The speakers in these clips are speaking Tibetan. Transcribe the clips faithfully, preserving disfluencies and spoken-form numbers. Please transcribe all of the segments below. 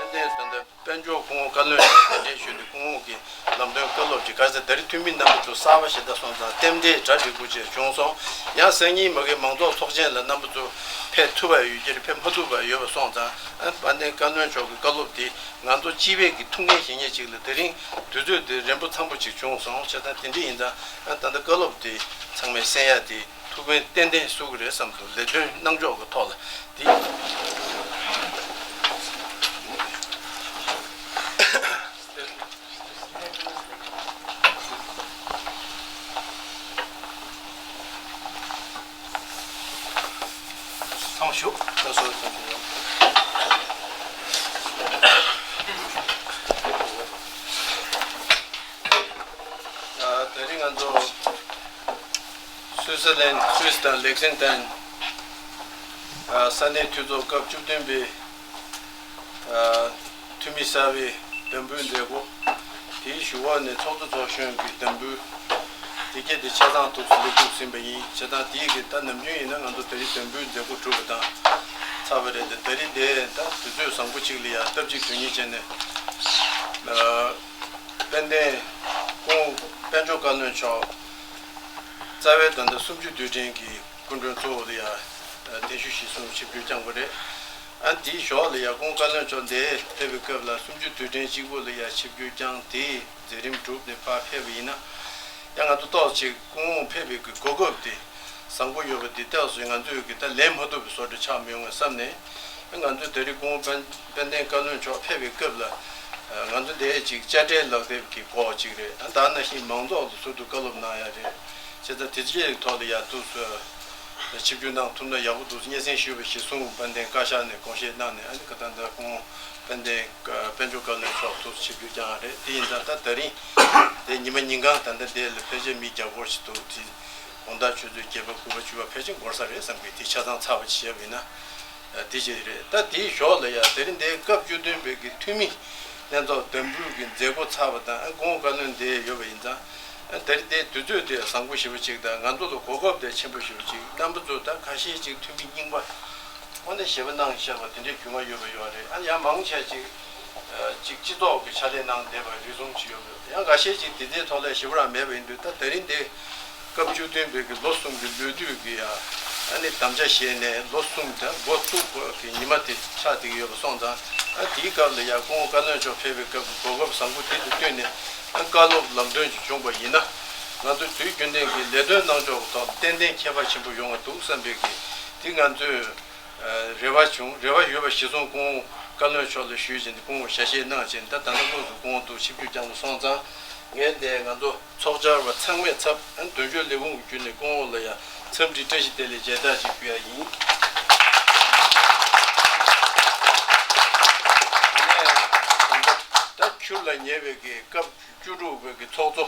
དཔལ་ལྡན་ད་ལྟ་དཔལ་འབྱོར་སྐུ་ངོ་བཀའ་བློན་མཆོག་གདན་འདྲེན་ཞུས་ཏེ་སྐུ་ངོ་གི་ལམ་སྟོན་བཀའ་སློབ་ཅིག་ག་ཚོད་ད་རེས་འཐུས་མི་རྣམ་པ་ཚོ་གསར་པ་ཞེ་དྲག་སོང་ཙང་རྟེན་འབྲེལ་གྲ་སྒྲིག་པོ་ཅིག་བྱུང་སོང་། ཡང་སང་ཉིན་མ་གི་མང་ཚོགས་ཚོགས་ཆེན་ལ་རྣམ་པ་ཚོ་ཕེབས་ཐུབ་པ་ཡོད་ཀྱི་རེད། ཕེབས་མ་ཐུབ་པ་ཡོད་པ་སོང་ཙང་ཨ་དཔལ་ལྡན་བཀའ་བློན་མཆོག་གི་བཀའ་སློབ་དེ་ང་ཚོ་སྤྱི་པའི་གི་ཐུགས་འགན་བཞེས་མཁན་ཅིག་ལ་དེ་རིང་དུས་ཚོད་དེ་རན་པོ་འཚམ་པོ་ཅིག་བྱུང་སོང་། བྱས་ཙང་དེ་འདྲ་ཡིན་ཙང་ཨ་ད་ལྟ་བཀའ་སློབ་དེ་ཚང་མས་གསན་ཡ་དེ། ཐུགས་ཕན་ཏན་ཏན་གསོ་གི་རེད་བསམ་འདུག་ལས་དོན་གནང་ཕྱོགས་ཀྱི་ཐོག་ལ་འདི། ཐང་ཞུ། ད་སོ་ཐང་ཞུ། ད་རིང་ང་ཚོ། སུད་སི་ལན། སུད་སི་དང་ལེག་སིང་ཏན། ཨ། ས་གནས་འཐུས་ཚོགས་སྐབས་བཅུ་བདུན་པའི། ཨ། འཐུས་མི་གསར་པའི་འདེམས་འབུལ་མཛད་སྒོ། དེའི་གཞུག་འོག་ནས་ཚོགས་གཙོ་ཚོགས་གཞོན་གྱི་འདེམས་འབུལ། དེ་གས་དེ་ཆ་ཚང་ཐུགས་སུ་ལེགས་གྲུབ་ཟིན་པ་ཡིན། བྱས་ཙང་དེའི་གི་ད་ནམ་རྒྱུན་ཡིན་ན་ང་ཚོ་དེ་རིང་འདེམས་འབུལ་མཛད་སྒོ་གྲུབ་པ་དང་ཚར་བ་རེད་དེ། དེ་རིང་དེ་ད་དུས་ཚོད་བཟང་པོ་གཅིག་ལ་ཡ་སྟབས་གཅིག་དོན་གཉིས་བྱས་ནས། ཨ། དཔལ་ལྡན་སྐུ་ངོ་དཔལ་འབྱོར་བཀའ་བློན་མཆོག་རྩ་བའི་ད་ལྟ་གསུམ་བཅུའི་དུས་དྲན་གྱི་སྐུ་མགྲོན་གཙོ་བོ་ལ་ཡ་གདན་ཞུ་གཞིར་བཟུང་ཆིབས་བསྒྱུར་བསྐྱངས་པ་རེད། ཨ། དེའི་ཞོར་ལ་ཡ་སྐུ་ངོ་བཀའ་བློན་མཆོག་འདིར་ཕེབས་པའི་སྐབས་ལ་གསུམ་བཅུའི་དུས་དྲན་གཅིག་པུ་ལ་ཡ་ཆིབས་བསྒྱུར་བསྐྱངས་ཏེ་མཛད་རིམ་གྲུབ་ནས་ཕར་ཕེབས་པ་ཡིན་ན། ཡང་ང་ཚོ་ཏོག་ཅིག་སྐུ་ངོ་ཕེབས་པའི་གོ་སྐབས་དེ་བཟང་པོ་ཡོད་པ་དེ་ཏོག་ཙམ་ང་ཚོས་ཀྱི་ད་ལེན་མ་ཐུབ་པའི་བཟོ་འདྲ་ཆགས་མི་ཡོང་ངེས་བསམ་ནས། ང་ཚོས་ད་རེས་སྐུ་ངོ་དཔལ་དཔལ་ལྡན་བཀའ་བློན་མཆོག་ཕེབས་པའི་སྐབས་ལ། ང་ཚོ་འདིར་ཅིག་དཔྱ་ཁྲལ་ལག་དེབ་ཀྱི་སྐོར་ཅིག་རེད། ད་ནང་བཞིན་མང་ཚོགས་ལ་ཟུར་དུ་བཀའ་སློབ་གནང་ཡ་རེད། བྱས་ཙང་དེ་ཚོའི་ཐོག་ལ་ཡ་ཐུགས་སུ་ཆིབས་བསྒྱུར་གནང་ཐུབ་ན་ཡག་པོ་འདུག་སྙན་སེང་ཞུས་པ་གཞིར་བཟུང་དཔལ་ལྡན་བཀའ་ཤག་ནས་དགོངས་བཞེས་གནང་ནས། ཨ་ནི་ད་ལྟ་སྐུ་ངོ་དཔལ་ལྡན་དཔལ་འབྱོར་བཀའ་བློན་མཆོག་ཐུགས་སུ་ཆིབས་བསྒྱུར་བསྐྱངས་རེད། དེ་ཡིན་ཙང་ད་ད་རིང་དེ་ཉི་མ་ཉིན་གང་ད་ལྟ་འདི་ལ་ཕལ་ཆེར་མི་བརྒྱ་སྐོར་ཞིག་འདུག་དེ་དགོང་དག་ཆུ་ཚོད་བརྒྱད་པ་དགུ་པ་བཅུ་པ་ཕལ་ཆེར་འགོར་ས་རེད་བསམ་གི། དེ་ཆ་ཚང་ཚར་བ་ཞིག་བྱས་པ་ཡིན་ན། དེ་བྱས་རེད། ད་དེའི་ཞོར་ལ་ཡ་དེ་རིང་འདིའི་སྐབས་བཅུ་བདུན་པའི་གི་འཐུས་མི་ལྷན་ཚོགས་འདེམས་འབུལ་གྱི་མཛད་སྒོ་ཚར་བ་དང་། ཨ། སྐུ་ངོ་བཀའ་བློན་འདིར་ཡོད་པ་ཡིན་ཙང་། ཨ། དེ་རིང་འདིའི་དུས་ཚོད་དེ་བཟང་པོ་ཞེ་པོ་ཅིག་དང་། ང་ཚོ་ལ་གོ་སྐབས་དེ་ཆེན་པོ་ཞེ་པོ་ཅིག་རྣམ་པ་ཚོ་ད་ཁ་ཤས་ཅིག་འཐུས་མི་རྙིང་པ་དངོས་གནས་ཞེ་པོ་གནང་བཞག་པ་དེ་འདྲའི་རྒྱུས་མངའ་ཡོད་པ་ཡོད་རེད། ཨ། ཡང་མང་ཆེ་ཅིག་ཅིག་སྤྱི་ཚོགས་ཀྱི་ཕྱག་ལས་གནང་བསྡད་པ་རེ་ཟུང་ཅིག་ཡོད་པ་རེད། ཡང་འགའ་ཤས་ཅིག་དེ་འདྲའི་ཐོག་ལ་ཞེ་པོ་རང་མེད་པ་ཡིན་དུས། ད་དེ་རིང་འདི་སྐབས་བཅུ་བདུན་པའི་གི་ལོ་གསུམ་གྱི་ལོ་དུས་ཀྱི་ཡ། ཨ་ནི་དམ་བཅའ་བཞེས་ནས་ལོ་གསུམ་དང་འགོ་བཙུགས་པ་གི་ཉི་མ་དེ་ཆགས་བསྡད་ཀྱི་ཡོད་པ་སོང་ཙང་། ཨ། དེའི་སྐབས་ལ་ཡ་སྐུ་ངོ་བཀའ་བློན་མཆོག་ཕེབས་པའི་སྐབས་ཀྱི་གོ་སྐབས་བཟང་པོ་དེ་དང་བསྟུན་ནས། ཨ། བཀའ་སློབ་ལམ་སྟོན་ཅིག་བྱུང་བ་ཡིན་ན། ང་ཚོ་དུས་རྒྱུན་ལྡན་གྱི་ལས་དོན་གནང་ཕྱོགས་ཀྱི་ཐོག་ཏན་ཏན་ཁྱད་པར་ཆེན་པོ་ཡོང་བ་འདུག་བསམ་པའི་གི་དེ་ང་ཚོས། ཨ། རེ་བ་བྱུང་། རེ་བ་ཡོད་པ་གཞིར་བཟུང་སྐུ་ངོ་བཀའ་བློན་མཆོག་ལ་ཞུས་བྱས་ནས་སྐུ་ངོ་ཞལ་བཞེས་གནང་བྱས་ནས། ད་ད་ལྟ་དངོས་སུ་སྐུ་ངོ་འདུག་ཆིབས་བསྒྱུར་བསྐྱངས་པ་སོང་ཙང་། ངས་འདིར་ང་ཚོ་ཚོགས་བཅར་བ་ཚང་མའི་ཚབ། ཨ། དོན་གཅོད་ལས་ཁུངས་ཀྱི་བརྒྱུད་ནས་སྐུ་ངོ་ལ་ཡང་འཚམས་འདྲི་བཀྲ་ཤིས་བདེ་ལེགས་མཇལ་དར་ཅིག་ཕུལ་ཡ་ཡིན། ད་ཁྱུར་ལ་ཉེ་བའི་གི་སྐབས་བཅུ་དྲུག་པའི་གི་ཚོགས་གཙོ་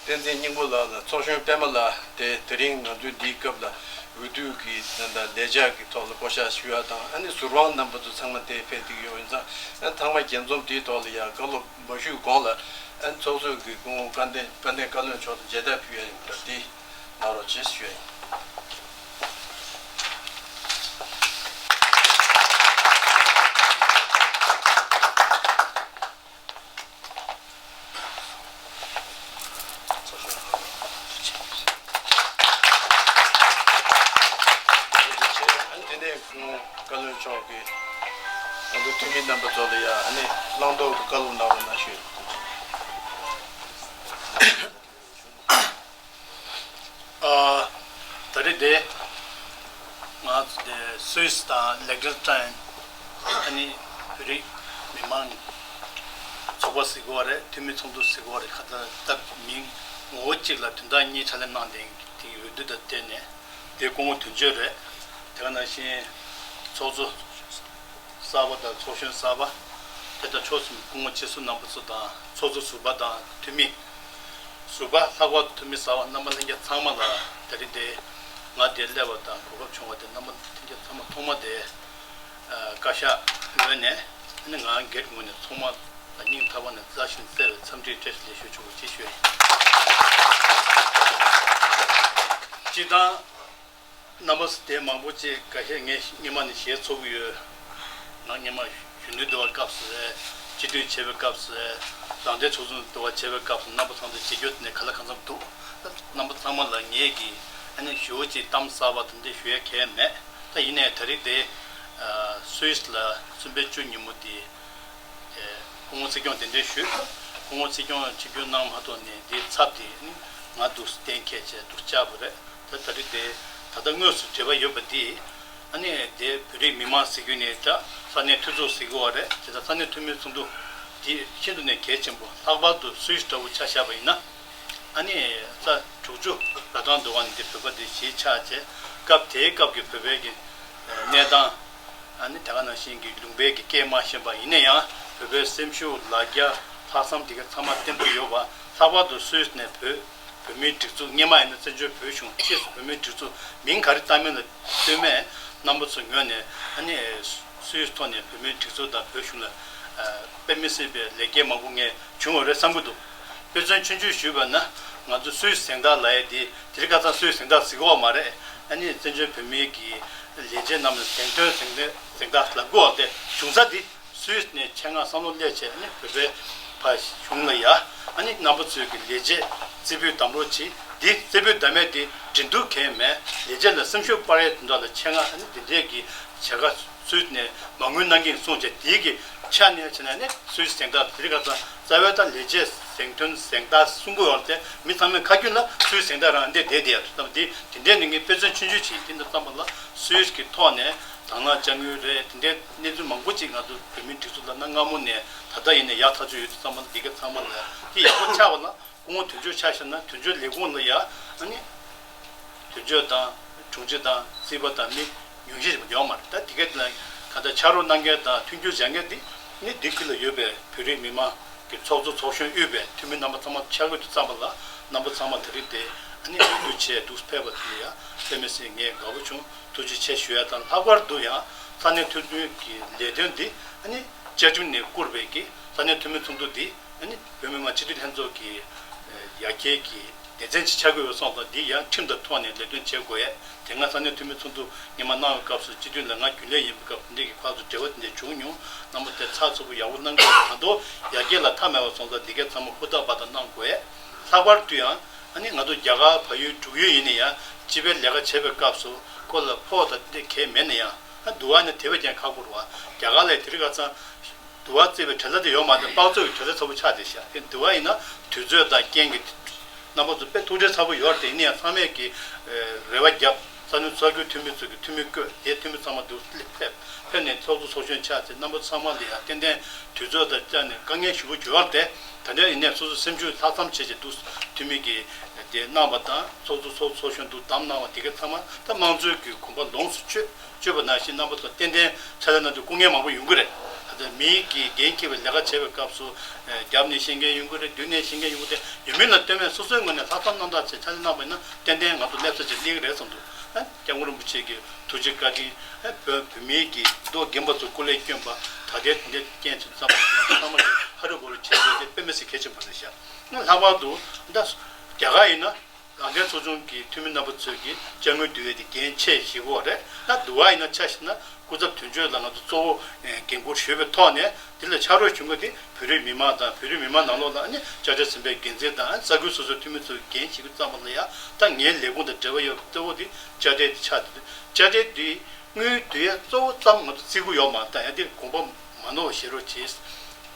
བསྟན་འཛིན་སྙིང་པོ་ལགས་དང་ཚོགས་གཞོན་པད་མ་ལགས་དེ་དེ་རིང་ང་ཚོའི་འདིའི་སྐབས་ལ་འོས་བསྡུ་གི་ད་ལྟ་ལས་འཆར་གྱི་ཐོག་ལ་བསྐོ་བཞག་ཞུ་ཡ་དང་། ཨ་ནི་ཟུར་དཔང་རྣམ་པ་ཚོ་ཚང་མ་དེ་ཕེབས་བསྡད་ཀྱི་ཡོད་པ་ཡིན་ཙང་། ཨ། ཚང་མ་རྒྱས་འཛོམས་དེའི་ཐོག་ལ་ཡ་བཀའ་སློབ་མ་ཞུས་གོང་ལ། ཨ། ཚོགས་གཙོས་ཀྱི་སྐུ་ངོ་བཀའ་བསྟན་དཔལ་ལྡན་བཀའ་བློན་མཆོག་ཏུ་མཇལ་དར་ཕུལ་ཡ་ཡིན་པ་དེ་གནང་རོགས་ཞེས་ཞུ་ཡ་ཡིན། དེ་ནས་བཀའ་བློན་མཆོག་གིས་ང་ཚོ་འཐུས་མི་རྣམ་པ་ཚོ་ལ་ཡ་ཨ་ནི་བླང་དོར་གྱི་བཀའ་སློབ་གནང་རོགས་གནང་ཞུ། ཨ། ད་རེས་དེ་ང་ཚོ་དེ་སུད་སི་དང་ལེག་ཏེན་སི་ཏན། ཨ་ནི་བོད་རིགས་མི་མང་ཚོགས་པ་ཟེར་དགོས་པ་རེད། འཐུས་མི་ཚོགས་འདུ་ཟེར་དགོས་པ་རེད། ག་ད་ལྟ་མིང་ངོ་བོ་གཅིག་ལ་དོན་དག་གཉིས་ཕྱག་ལས་གནང་བསྡད་མཁན་གྱི་འོས་བསྡུ་དང་བསྟུན་ནས། དེ་སྐུ་ངོ་དོན་གཅོད་རེད། དེ་ག་ནང་བཞིན་ཚོགས་གཙོ་གསར་པ་དང་ཚོགས་གཞོན་གསར་པ། དེ་དང་ཕྱོགས་གསུམ་སྐུ་ངོ་སྤྱི་ཟུར་རྣམ་པ་ཚོ་དང་ཚོགས་གཙོ་ཟུར་པ་དང་འཐུས་མི་ཟུར་པ། ལྷག་པར་དུ་འཐུས་མི་གསར་པ་རྣམ་པ་ལྷན་རྒྱས་ཚང་མ་ལ་ད་རེས་དེ་ང་འདིར་སླེབས་པ་དང་གོ་སྐབས་བྱུང་བ་དེ་རྣམ་པ་ལྷན་རྒྱས་ཚང་མ་ཐོག་མ་དེ། ཨ། བཀའ་ཤག་ངོས་ནས། ཨ་ནི་ང་སྒེར་ངོས་ནས་ཚང་མ་ལ་སྙིང་ཐག་པ་ནས་མཛའ་ཞིང་བརྩེ་བའི་འཚམས་འདྲི་བཀྲ་ཤིས་བདེ་ལེགས་ཞུ་ཆོག་པ་ཅིག་ཞུ་ཡིན། སྤྱིར་བཏང་རྣམ་པ་ཚོ་དེ་མང་པོ་ཅིག་འགའ་ཤས་ངས་སྔོན་མ་ནས་ཞལ་འཚོ་གི་ཡོད། ང་སྔོན་མ་གཞོན་ ཡུལ་དུ་བ་སྐབས་སུ་རེད། སྤྱི་འཐུས་བྱས་པའི་སྐབས་སུ་རེད། རང་བདེན་ཚོགས་ཆུང་དུ་བ་བྱས་པའི་སྐབས་སུ་རྣམ་པ་ཚང་མ་བྱེད་རྒྱུ་དེ་ནས་ག་ལ་གང་འཚམ་འདུག་རྣམ་པ་ཚང་མ་ལ་ངེད་ཀྱིས་ཨ་ནི་ཞུ་བོ་ཅིག་གཏམ་གསར་པ་དེ་འདྲ་ཞུ་ཡ་གལ་མེད། ད་ཡིན་ནའི་ད་རིང་དེ་སུད་སི་ལ་གསུམ་པའི་བཅུ་ཉིན་མོ་དེ། སྐུ་ངོ་སྲིད་སྐྱོང་གདན་འདྲེན་ཞུས། སྐུ་ངོ་སྲིད་སྐྱོང་ཆིབས་བསྒྱུར་གནང་མ་ཐོག་ནས་འདིའི་ཚབ་དེ་ནི་ང་འདུག་གཏན་འཁེལ་བྱས་འདུག་བཅར་བ་རེད། ད་ད་རེས་དེ་ད་ལྟ་དངོས་སུ་འབྲེལ་བ་ཡོད་པ་འདི། ཨ་ནི་དེ་བོད་རིགས་མི་མང་ཟེར་རྒྱུ་ནས་ད་ས་གནས་འཐུས་ཚོགས་ཟེར་གྱི་ཡོད་རེད། དེ་ད་ས་གནས་འཐུས་མི་ཚོགས་འདུ་འདི་ཤིན་ཏུ་ནས་གལ་ཆེན་པོ། ལྷག་པར་དུ་སུད་སི་འདྲ་བོ་ཆ་བཞག་པ་ཡིན་ན། ཨ་ནི་ས་དྲུག་ཅུ་ར་ཐང་འདུག་ག་ནས་འདི་བོད་པ་འདི་གཞིས་ཆགས་བྱས། སྐབས་དེའི་སྐབས་ཀྱི་བོད་པའི་གི་གནས་སྟངས། ཨ་ནི་དེ་ག་ནང་བཞིན་གྱི་ལུང་པའི་གི་སྐད་མ་ཤེས་པ་ཡིན་ན་ཡང་བོད་པའི་སེམས་ཤུགས་ལ་རྒྱ་ལྷག་བསམ་དེ་ག་ཚང་མ་བརྟན་པོ་ཡོད་པ། ལྷག་པར་དུ་སུད་སི་ནས་བོད་བོད་མིའི་སྒྲིག་འཛུགས་སྔོན་མ་ཡིན་ན་བཙན་བྱོལ་བོད་གཞུང་ཕྱིས་སུ་བོད་མིའི་སྒྲིག་འཛུགས་མིང་ག་རེ་བཏགས་མིན་ལ་ལྟོས་མེད་རྣམ་པ་ཚོ་ངོས་ནས་ཨ་ནི་སུད་སི་ཐོག་ནས་བོད་མིའི་སྒྲིག་འཛུགས་དང་བོད་གཞུང་ལ་དཔེ་མི་སྲིད་པའི་ལེགས་སྐྱེས་མང་པོ་ངས་བྱུང་བ་རེད་བསམ་གྱི་འདུག་དཔེ་མཚོན་ཆུང་ཆུང་ཞུས་པ་ན་ང་ཚོ་སུད་སི་གཟེངས་རྟགས་ལབ་ཡས་དེ་དེ་རིང་ཁ་སང་སུད་སི་གཟེངས་རྟགས་ཟེར་གྱི་ཡོད་མ་རེད། ཨ་ནི་བཙན་བྱོལ་བོད་མིའི་གི་ལས་བྱེད་རྣམས་ལ་གཟེངས་ཐོན་གཟེངས་ཐོན་གཟེངས་རྟགས་ལབ་དགོས་པ་དེ་བྱུང་ས་དེ་སུད་སི་ནས་ཆེད་མངགས་བསམ་བློ་སླེབས་བྱས། ཨ་ནི་བོད་པའི་ཕ་གཞུང་ལ་ཡ་ཨ་ནི་རྣམ་པ་ཚོའི་གི་ལས་བྱེད་རྩེ་ཕུད་བདམས་རོགས་གྱིས། འདི་རྩེ་ཕུད་བདམས་མཁན་དེ་འགྲན་བསྡུར་གང་ཡང་མེད། ལས་བྱེད་ལ་སེམས་ཤུགས་སྤར་ཡས་དེ་འདྲ་ལ་ཆེད་མངགས་ཨ་ནི་དེ་འདྲས་ཀྱི་བྱ་དགའ་སུད་སི་ནས་མ་དངུལ་གནང་གིན་སོང་བྱས། དེའི་གི་ཆ་ནས་བྱས་ན་ནི་སུད་སི་གཟེངས་རྟགས་དེ་རིང་ཁ་སང་རྩ་བའི་ད་ལས་བྱེད་གཟེངས་ཐོན་གཟེངས་རྟགས་གསུང་གི་ཡོད་དེ། མི་ཚང་མས་ཁ་རྒྱུན་ལ་སུད་སི་གཟེངས་རྟགས་རང་འདི་བསྡད་བསྡད་ཡ་དུ་བསམ། འདི་དེ་འདྲས་ནི་ངས་དཔེ་མཚོན་ཆུང་ཆུང་ཅིག་ཡིན། དེ་འདྲ་བསམ་པ་ལ་སུད་སི་གི་ཐོག་ནས་དང་བླངས་དཔྱ་དངུལ་རེད། དེ་འདྲའི་གནས་ཚུལ་མང་པོ་ཅིག་ང་ཚོ་བོད་མིའི་སྒྲིག་འཛུགས་ལ་གནའ་སྔ་མོ་ནས་ད་ལྟ་ཡིན་ནས་ཡག་ཐག་ཆོད་ཡོད་དུ་བསམ་པ་ལ། འདི་ག་ཚང་མ་ལ་འདི་ཡག་པོ་ཆགས་པ་ལ། སྐུ་ངོ་དོན་གཅོད་ཆ་བཞག་ན་དོན་གཅོད་ལས་ཁུངས་ལ་ཡ་ཨ་ནི་དོན་གཅོད་དང་དྲུང་ཆེ་དང་རྩིས་པ་དང་མི་ཉུང་ཤས་ཤིག་ཡོད་མ་རེད། ད་དེ་ག་ལ་ག་ད་ཕྱག་རོགས་གནང་མཁན་དང་མཐུན་འགྱུར་བྱ་མཁན་དེ་ནི་འདི་ཁུལ་ལ་ཡོད་པའི་བོད་རིགས་མི་མང་གི་ཚོགས་གཙོ་ཚོགས་གཞོན་དབུས་པའི་འཐུས་མི་རྣམ་པ་ཚང་མ་ཆགས་ཡོད་དུ་བསམ་པ་ལ། རྣམ་པ་ཚང་མ་ད་རེས་དེ་ཨ་ནི་འོས་བསྡུ་བྱས་འདུག་ཕེབས་པ་དེ་ལ་ཡ་དཔེ་མི་སྲིད་ངས་དགའ་པོ་བྱུང་། ཐུགས་རྗེ་ཆེ་ཞུ་ཡ་དང་། ལྷག་པར་དུ་ཡང་ས་གནས་འཐུས་མི་གི་ལས་དོན་འདི་ཨ་ནི་བཅའ་ཁྲིམས་ནས་བསྐུར་བའི་གི་ས་གནས་འཐུས་མི་ཚོགས་འདུ་འདི་ཨ་ནི་བོད་མི་མང་སྤྱི་འཐུས་ལྷན་ཚོགས་ཀྱི་ཡར་རྒྱས་ཀྱི་སྡེ་ཚན་ཅིག་ཆགས་ཀྱི་ཡོད་སོང་ཙང་། འདི་ཡང་ཁྲིམས་དང་ཐོག་ནས་ལས་དོན་བྱེད་དགོས་ཡ། དེ་སྔ་ས་གནས་འཐུས་མི་ཚོགས་འདུ་སྔོན་མ་གནང་བའི་སྐབས་སུ་སྤྱི་འཐུས་ལ་ང་རྒྱུན་ལས་ཡིན་པའི་སྐབས་འདི་གི་ཁག་ཏུ་འབྲེལ་བ་འདི་འདྲ་བྱུང་མྱོང་། རྣམ་པ་དེ་ཚགས་ཚུད་པོ་ཡག་པོ་གནང་དགོས། ད་དུང་ཡར་རྒྱས་ལ་མཐའ་མེད་པ་སོང་ཙང་འདི་གའི་ཚང་མ་ཧུར་ཐག་འབད་ཐག་གནང་དགོས་ཡ། ལྷག་པར་དུ་ཡང་ཨ་ནི་ང་ཚོ་རྒྱ་གར་བལ་ཡུལ་འབྲུག་ཡུལ་ཡིན་ན་ཡང་སྤྱི་པའི་ལས་ཀ་བྱེད་པའི་སྐབས་སུ་ཁོ་ལ་ཕོགས་དང་དེ་གས་མེད་ན་ཡང་། ཨ་འདུ་བ་ནི་དེ་བས་ཀྱང་ཁག་པོ་རེད་བ། རྒྱ་གར་ལ་དེ་རིང་ཁ་སང་འདུ་བ་བརྩི་བའི་བྲེལ་བ་དེ་ཡོད་མ་རེད། དཔག་ཚོད་ཀྱི་བྲེལ་བ་ཚ་པོ་ཆགས་བསྡད་ཤག་དེ་འདུ་བ་ཡིན་ན་དུས་ཚོད་དང་རྐྱེན་གྱིས་རྣམ་པ་ཚོ་དཔེ་ཐུགས་བྲེལ་ཚ་པོ་ཡོད་རེད། དེ་ཡིན་ན་ཡང་ཚང་མས་ཀྱི་རེ་བ་བརྒྱབ། ས་གནས་ས་ཁུལ་འཐུས་མི་ཚོ་གི་འཐུས་མི་བསྐོས། དེ་འཐུས་མི་ཚང་མ་འདུ་སླེབས་ཕེབས་ཕེབས་ནས་ཚོགས་གཙོ་ཚོགས་གཞོན་ཆགས་ཚེ་རྣམ་པ་ཚང་མ་ལ་ཡང་ཏན་ཏན་དུས་ཚོད་དང་བཅར་ནས་དཀའ་ངལ་ཞེ་པོ་ཡོད་རེད། དེ་འདྲ་ཡིན་ནའི་སོ་སོ་སེམས་ཤུགས་ལྷག་བསམ་བྱས་བྱས་འདུ་འཐུས་མི་གི་དེ་གནང་བ་དང་། ཚོགས་གཙོ་ཚོགས་ཚོགས་གཞོན་འདུ་བདམས་གནང་བ་དེ་ག་ཚང་མ་ད་དམངས་གཙོའི་གི་གོམ་པ་ལོངས་སུ་སྤྱོད་སྤྱོད་པ་ནང་བཞིན་རྣམ་པ་ཚོ་ཏན་ཏན་ཕྱག་ལས་གནང་རྒྱུ་སྐུ་ངལ་མང་པོ་ཡོང་གི་རེད། ད་ལྟ་མིའི་གི་འགན་འཁྱེར་བའི་ལས་ཀ་བྱེད་པའི་སྐབས་སུ་རྒྱབ་ནས་བཤད་མཁན་ཡོང་གི་རེད། མདུན་ནས་བཤད་མཁན་ཡོང་གི་རེད། ཡོད་མེད་ལ་ལྟོས་མེད་སོ་སོའི་ངོས་ནས་ལྷག་བསམ་རྣམ་དག་བྱས་ཕྱག་ལས་གནང་བ་ཡིན་ན་ཏན་ཏན་ང་ཚོ་སླེབས་ས་ཅིག་སླེབས་ཀྱི་རེད་བསམ་འདུག་ཨ་སྐྱབས་མགོན་རིན་པོ་ཆེ་གི་ཐུགས་རྗེ་བཀའ་དྲིན། ཨ་བོད་བོད་མིའི་གི་མདོ་རྒན་པ་ཚོ་སྐུ་ལས་བསྐྱོན་པ་ད་ལྟའི་དེ་འདྲའི་རྐྱེན་ཚོ་ཚང་མ་ཚང་མ་གི་ཧ་རུ་བོ་རུ་བྱེད་དགོས་དེ་དཔེ་མི་སྲིད་གལ་ཆེན་པོ་རེད་ཤག་ལྷག་པར་དུ་ད་རྒྱ་གར་ཡིན་ན་རང་བདེན་ཚོགས་ཆུང་གི་འཐུས་མི་རྣམ་པ་ཚོས་ཀྱི་དཔྱ་དངུལ་བསྡུ་ཡས་དེ་འགན་ཆེ་ཞེ་པོ་རེད། ད་འདུ་བ་ཡིན་ན་ཆ་བཞག་ན་སྐུ་ཚབ་དོན་གཅོད་ལ་ང་ཚོ་གཙོ་བོ་འགན་འཁུར་ཞུས་པའི་ཐོག་ནས་འདི་ལ་ཕྱག་རོགས་ཞུ་མཁན་དེ་བོད་རིགས་མི་མང་དང་། བོད་རིགས་མི་མང་ནང་ལོགས་ལ་ཨ་ནི་དཔྱ་ཁྲལ་འཛིན་པའི་འགན་འཛིན་དང་། ཨ་ནི་ས་ཁུལ་སོ་སོའི་འཐུས་མི་ཚོའི་འགན་བཞེས་རྒྱུ་ཙམ་པ་ལ་ཡང་། ད་ངའི་ལས་ཁུངས་དང་འབྲེལ་བ་ཡོད་པ་གཙོ་བོ་དེ་དཔྱ་ཁྲལ་དེ་ཆགས་ཏེ། དཔྱ་ཁྲལ་དེ་དངུལ་བསྡུ་ཡས་གཙོ་བོ་ཙམ་ང་ཚོ་བརྩི་གི་ཡོད་མ་རེད། ད་ཡང་དེ་དགོངས་པ་མ་ནོར་བ་བཞེས་རོགས་བྱེད།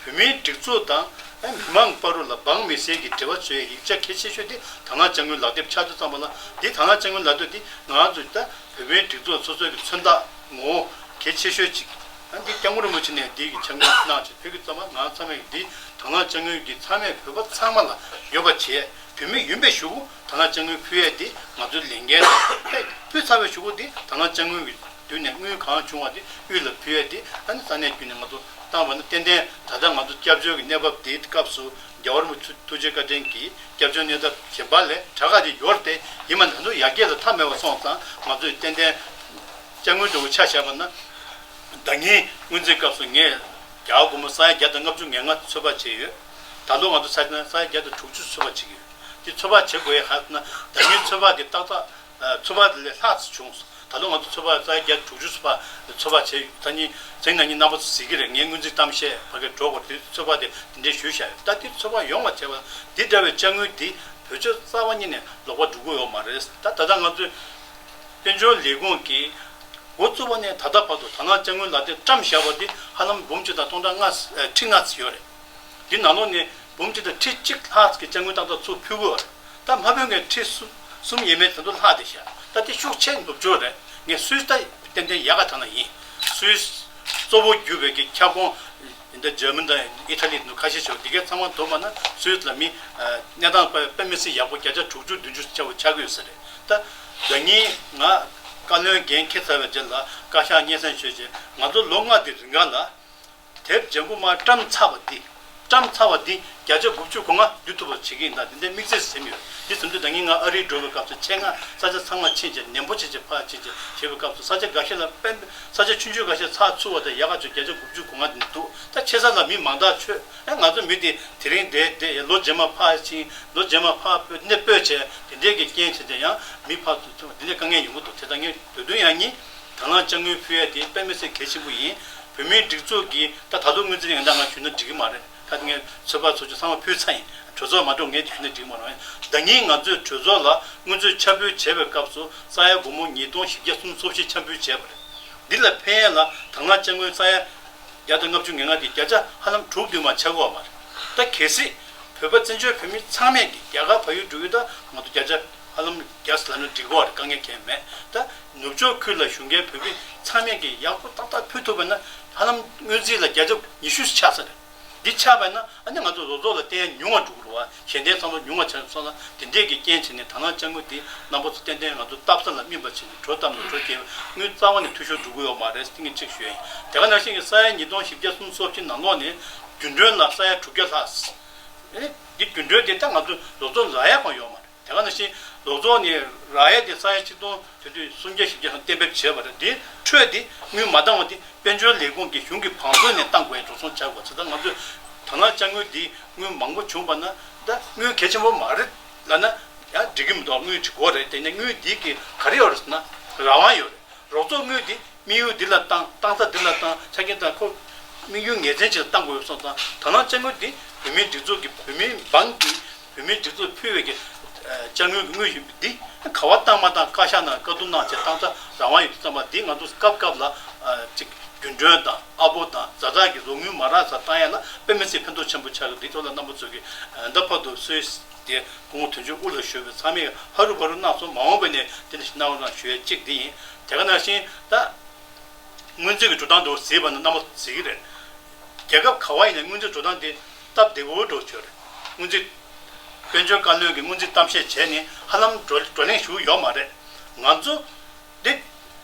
བོད་མིའི་སྒྲིག་འཛུགས་དང་མི་མང་བར་ལ་འབངས་མི་སེར་གྱི་འབྲེལ་བ་བཟོ་ཡས་ཡིག་ཆ་གལ་ཆེ་ཤོས་དེ་དང་བླངས་དཔྱ་དངུལ་ལག་དེབ་ཆགས་དུས་ཙམ་པ་ལ། འདི་དང་བླངས་དཔྱ་དངུལ་ལག་དེབ་དེ་ང་ཚོ་ད་བོད་མིའི་སྒྲིག་འཛུགས་སོ་སོའི་གི་མཚོན་རྟགས་ངོ་བོ་གལ་ཆེ་ཤོས་ཅིག་ཨ་འདི་སྐྱབས་མགོན་རིན་པོ་ཆེ་ནས་འདི་གི་ཕྱག་དངུལ་གནང་བྱས་ཕུལ་གི་ཙམ་པ། ང་ཚང་མས་འདི་དང་བླངས་དཔྱ་དངུལ་གྱི་ཚང་མས་བོད་པ་ཚང་མ་ལ་ཡོད་པ་བྱས། བོད་མི་ཡིན་པའི་གཞུག་གུ་དང་བླངས་དཔྱ་དངུལ་ཕུལ་ཡས་འདི་ང་ཚོའི་ལས་འགན་རེད། ཕུལ་ཚར་བའི་གཞུག་གུ་འདི་དང་བླངས་དཔྱ་དངུལ་གྱི་བསྡུས་ནས་དངུལ་གང་བྱུང་བ་དེ་དབུས་ལ་ཕུལ་ཡས་དེ་ཨ་ནི་ས་གནས་བརྒྱུད་ནས་ང་ཚོ་བཏང་བ་ན། ཏན་ཏན་ད་ལྟ་ང་ཚོ་སྐྱབས་བཅོལ་གྱི་གནས་བབ་དེའི་སྐབས་སུ་རྒྱལ་བ་རིན་པོ་ཆེ་ཐུགས་རྗེ་བཀའ་དྲིན་གྱིས་སྐྱབས་བཅོལ་གནས་སྟངས་གཞན་པ་ལས་དྲག་ག་དེ་ཡོད་རེད་དེ། ཡིན་པ་ན་ད་དུང་ཡར་རྒྱས་ལ་མཐའ་མེད་པ་སོང་ཙང་ང་ཚོས་ཏན་ཏན་དཔྱ་དངུལ་འདྲ་བོ་ཆ་བཞག་པ་ན། ཟླ་ཉིན་སྔོན་རྩིས་སྐབས་སུ་ངས་རྒྱ་གར་སྒོར་མོ་ས་ཡ་བརྒྱ་དང་ལྔ་བཅུ་ང་ལྔ་ཚོད་དཔག་བྱས་ཡོད། ད་ལོ་ང་ཚོ་ས་ཡ་ས་ཡ་བརྒྱ་དང་དྲུག་ཅུ་ཚོད་དཔག་བྱེད་ཀྱི་ཡོད། དེ་ཚོད་དཔག་བྱེད་དགོས་ཡ་ག་རེ་ཟེར་ན་ཟླ་ཉིན་ཚོད་དཔག་དེ་ཏག་ཏག་ཚོད་དཔག་དེ་ལས་ལྷག་ཙམ་བྱུང་སོང་། ད་ལོ་ང་ཚོ་ཚོད་དཔག་ས་ཡ་བརྒྱ་དྲུག་ཅུ་ཚོད་དཔག་ཚོད་དཔག་བྱས་ཡོད། ད་ནི་ཚན་རིག་ནག་ཉེས་རྣམ་པ་ཚོ་གཟིགས་ཀྱི་རེད། ངས་སྔོན་རྩིས་གཏམ་བཤད་ཕ་གིར་འགྲོ་དགོས་དུས་ཚོད་དཔག་དེ་དེ་འདྲའི་ཞུས་བཞག་ཡོད། ད་དེ་ཚོད་དཔག་ཡོང་བ་བྱས་པ་དེ་འདྲ་བའི་དཔྱ་དངུལ་འདི་བོད་ཆོལ་རྩ་བ་ཉིད་ནས་ལོག་པ་འགྲོ་གི་ཡོད་མ་རེད། ད་ད་ལྟ་ང་ཚོས་དཔལ་འབྱོར་ལས་ཁུངས་ཀྱིས་འགོ་བཙུགས་པ་ནས་ད་ལྟ་བར་དུ་དང་བླངས་དཔྱ་དངུལ་ལག་དེབ་བཀྲམ་བཞག་པ་འདི་ཧ་ལམ་འབུམ་གཅིག་དང་སྟོང་ཕྲག་ལྔ་ཁྲི་ལྔ་ཙམ་ཡོད་རེད། འདི་ནང་ལོགས་ནས་འབུམ་གཅིག་དང་ཁྲི་གཅིག་ལྷག་ཙམ་གྱི་དཔྱ་དངུལ་ཏག་ཏག་ཚུར་ཕུལ་གྱི་ཡོད་རེད། ད་མ་ཕུལ་མཁན་ཁྲི་གསུམ་གསུམ་ཡས་མས་དེ་ཚོ་ལྷག་བསྡད་ཤག་ད་དེ་ཤུགས་ཆེ་ནུབ་ཕྱོགས་རེད། ངས་སུད་སི་ད་ཏན་ཏན་ཡག་ག་ཐང་ན་ཡིན། སུད་སི་གཙོ་བོ་གྱུར་པའི་གི་ཁྱབ་ཁོངས་འདི་འདྲ་འཇར་མན་དང་ཨི་ཐ་ལི་ནང་ཁ་ཤས་ཤིག་འདི་གའི་ཚང་མ་བསྡོམས་པ་ན་སུད་སི་ལ་མི་གནས་སྟངས་དཔེ་དཔེ་མི་སྲིད་ཡག་པོ་བརྒྱ་ཆ་དྲུག་ཅུ་བདུན་ཅུ་ཆགས་ཆགས་ཀྱི་ཡོད་ས་རེད། ད་ཟླ་ཉིན་ང་བཀའ་བློན་འགན་འཁྱེར་ཚར་བའི་རྗེས་ལ་བཀའ་ཤག་སྙན་སེང་ཞུས་རྗེས་ང་ཚོ་ལོ་ལྔ་དེ་རིང་ག་ལ། དེབ་ལྗང་ཁུ་མར་བཀྲམ་ཚར་བ་འདི། བཀྲམ་ཚར་བ་འདི་བརྒྱ་ཆ་དགུ་བཅུ་གོ་ལྔ་བསྡུ་ཐུབ་པ་བྱེད་ཀྱི་ཡིན་ད་འདི་འདྲའི་དམིགས་བརྩེ་ཟིན་ཡོད། འདི་ཟིན་དུས་ད་ངས་ང་ཨ་རི་འགྲོ་བའི་སྐབས་སུ་ཆེད་མངགས་ས་ཆ་ཚང་མ་ཕྱིན་བྱས་ནན་པོ་བྱས་བྱས་ཕར་ཕྱིན་བྱས་བྱེད་པའི་སྐབས་སུ་ས་ཆ་འགའ་ཤས་ལ་དཔེ་ས་ཆ་ཆུང་ཆུང་འགའ་ཤས་ཚགས་ཚུད་པ་དང་ཡག་ག་ཚོད་བརྒྱ་ཆ་དགུ་བཅུ་གོ་ལྔ་འདི་འདུག་ད་ཆེ་ས་ལ་མི་མང་དག་ཆོད་ཨེ་ང་ཚོ་མི་དེ་དེ་རིང་བསྡད་བསྡད་ལོ་རྗེས་མ་ཕར་ཕྱིན་ལོ་རྗེས་མ་ཕར་སྤོས་འདི་འདྲ་སྤོས་བྱས་དེ་འདྲའི་གི་རྐྱེན་བྱས་ཏེ་ཡང་མི་ཕར་ཚུར་ཐོན་འདི་འདྲའི་དཀའ་ངལ་ཡོང་གི་འདུག་དེ་ད་ངས་དུས་སྟོན་ཡང་ཉིན། དང་བླངས་དཔྱ་དངུལ་ཕུལ་ཡ་དེ་དཔེ་མི་སྲིད་གལ་ཆེན་པོ་ཡིན། བོད་མིའི་སྒྲིག་འཛུགས་ཀྱིས་ད་ད་དུང་སྔོན་རྩིས་ཡང་ད་ང་ཞུས་ན་འགྲིག་གི་མ་རེད། ད་ངས་ཚོད་དཔག་ཚོད་ཆུང་ཚང་མ་ཕུལ་ཚར་ཡིན། གྲོས་ཚོགས་མ་འགྲོ་ངས་ཞུས་ན་འགྲིག་གི་མ་རེད། ཟླ་ཉིན་ང་ཚོས་གྲོས་ཚོགས་ལ་སྔོན་ཚོད་ཁྱབ་སྤེལ་བྱས་པའི་སྐབས་སུ་ས་ཡ་སྒོར་མོ་ཉིས་སྟོང་བཞི་བརྒྱ་སུམ་ཅུ་སོ་བཞི་ཁྱབ་སྤེལ་བྱས་པ་རེད། འདི་ལ་ཕན་ཡ་ལ་དང་བླངས་དཔྱ་དངུལ་ས་ཡ་བརྒྱ་དང་ལྔ་བཅུ་ང་ལྔ་དེ་བརྒྱ་ཆ་ཧ་ལམ་དྲུག་བདུན་མ་ཆགས་ཀྱི་ཡོད་མ་རེད། ད་གལ་སྲིད་བོད་པ་བཙན་བྱོལ་བོད་མི་ཚང་མས་ཀྱི་རྒྱ་གར་བལ་ཡུལ་འགྲོ་ཡུལ་ད་ང་ཚོ་བརྒྱ་ཆ་ཧ་ལམ་བརྒྱ་ཟེར་ལབ་ན་འགྲིག་གི་རེད། དཀའ་ངལ་གང་ཡང་མེད། ད་ནུབ་ཕྱོགས་ཁུལ་ལ་བཞུགས་མཁན་བོད་མི་ཚང་མས་ཀྱི་ཡག་པོ་ཏག་ཏག་ཕུལ་ཐུབ་པ་ན་ཧ་ལམ་སྔོན་རྩིས་ལ་བརྒྱ་ཆ་ཉི་ཤུ་ཆགས་ས་རེད། འདི་ཆགས་པ་ན་ཨ་ནི་ང་ཚོ་བཟོ་ཚོགས་ལ་བརྟེན་ཡ་ཉུང་བ་འགྲོ་གི་རེད་བ། ཞལ་འདེབས་ཚང་མ་ཉུང་བ་ཆགས་སོང་ན་དེ་འདྲས་ཀྱི་རྐྱེན་བྱས་ནས་དང་བླངས་དཔྱ་དངུལ་འདི་རྣམ་པ་ཚོ་ཏན་ཏན་ང་ཚོ་སྟབས་གསལ་ལ་སྨིན་པ་བྱས་ནས་གྲོས་བཏབ་ནས་གྲོས་བྱས་དངུལ་རྩ་བ་ནས་འཐུས་ཤོར་འགྲོ་གི་ཡོད་མ་རེད། དེ་ངས་གཅིག་ཞུ་ཡ་ཡིན། དེ་ག་ནང་བཞིན་གྱི་ས་ཡ་ཉིས་སྟོང་བཞི་བརྒྱ་སུམ་ཅུ་སོ་བཞི་ནང་ལོགས་ནས་རྒྱུན་གྲོན་ལ་ས་ཡ་དྲུག་བརྒྱ་ལྷག་ཨེ། འདི་རྒྱུན་གྲོན་དེ་ད་ང་ཚོ་ལོ་ཚོད་རག་ཡ་གང་ཡོད་མ་རེད། དེ་ག་ནང་བཞིན་ལོ་ཚོད་ནས་རག་ཡ་དེ་ས་ཡ་གཅིག་སྟོང་དེ་དུས་སུམ་བརྒྱ་བཞི་བརྒྱ་ལྷག་གཏན་འབེབས་བྱས་པ་རེད། དེའི་ཁྲོད་དེ་དངུལ་མ་འདང་བ་དེ་དཔལ་འབྱོར་ལས་ཁུངས་ཀྱི་གཞུང་གི་བང་མཛོད་ནས་བཏང་དགོས་ཡ་འགྲོ་སོང་ཆགས་དགོས་ཚེ་ད་ང་ཚོས་དང་བླངས་དཔྱ་དངུལ་འདི་དངུལ་མང་པོ་བྱུང་བ་ན་ད་དངུལ་གལ་ཆེན་པོ་མ་རེད་ལབ་ན་ཡང་འགྲིག་གི་མི་འདུག་དངུལ་འགྲིག་གི་རེད། དེ་ནས་དངུལ་འདི་གི་ག་རེ་ཡོད་རེད་ཟེར་ན་རང་དབང་ཡོད་རེད། རོགས་ཚོགས་དངུལ་འདི་དམིགས་ཡུལ་འདི་ལ་བཏང་བཏང་ས་འདི་ལ་བཏང་ཆ་རྐྱེན་དང་ཁོ་དམིགས་ཡུལ་ངེས་ཅན་ཅིག་ལ་བཏང་དགོས་ཡོད་སོང་ཙང་དང་བླངས་དཔྱ་དངུལ་འདི་བོད་མིའི་སྒྲིག་འཛུགས་ཀྱི་བོད་མིའི་འབངས་ཀྱི་བོད་མིའི་སྒྲིག་འཛུགས་ཕུལ་བའི་གི་དཔྱ་དངུལ་གྱི་དངུལ་ཡིན་པ་འདི་ག་བ་བཏང་མ་བཏང་བཀའ་ཤག་ནང་བཀའ་བསྡུར་གནང་བྱས་བཏང་ས་རང་དབང་ཡོད་དུས་ཙམ་པ་འདི་ང་ཚོ་སྐབས་སྐབས་ལ་ཅིག་རྒྱུན་གྲོན་དང་ཨ་ཕོ་དང་ཛ་དྲག་གི་རོགས་དངུལ་མ་རག་ས་བཏང་ཡ་ལ་དཔེ་མི་སྲིད་ཕན་ཐོགས་ཆེན་པོ་ཆགས་ཀྱི་འདི་ཐོག་ལ་རྣམ་པ་ཚོ་གི་ད་བར་དུ་སུད་སི་དེ་སྐུ་ངོ་དོན་གཅོད་དབུ་ལ་བཞུགས་པའི་ཚང་མས་ཧ་རུ་བ་རུ་གནང་སོང་། མ་འོངས་པ་ནས་དེ་འདྲ་ཞིག་གནང་རོགས་གནང་ཞུ་ཡ་གཅིག་འདི་ཡིན། དེ་ག་ནང་བཞིན་ད། སྔོན་རྩིས་ཀྱི་འགྲོ་སྟངས་འདྲ་བོ་གཟིགས་པ་ན་རྣམ་པ་གཟིགས་ཀྱི་རེད། རྒྱལ་ཁབ་ག་བ་ཡིན་ན་སྔོན་རྩིས་འགྲོ་སྟངས་དེ་སྟབས་བདེ་པོ་འདྲ་བོ་ཅིག་ཡོད་རེད། སྔོན་རྩིས་དཔལ་འབྱོར་བཀའ་བློན་གྱིས་སྔོན་རྩིས་གཏམ་བཤད་བྱས་ནས་ཧ་ལམ་བགྲོ་བགྲོ་གླེང་ཞུ་གི་ཡོད་མ་རེད། ང་ཚོ་འདི་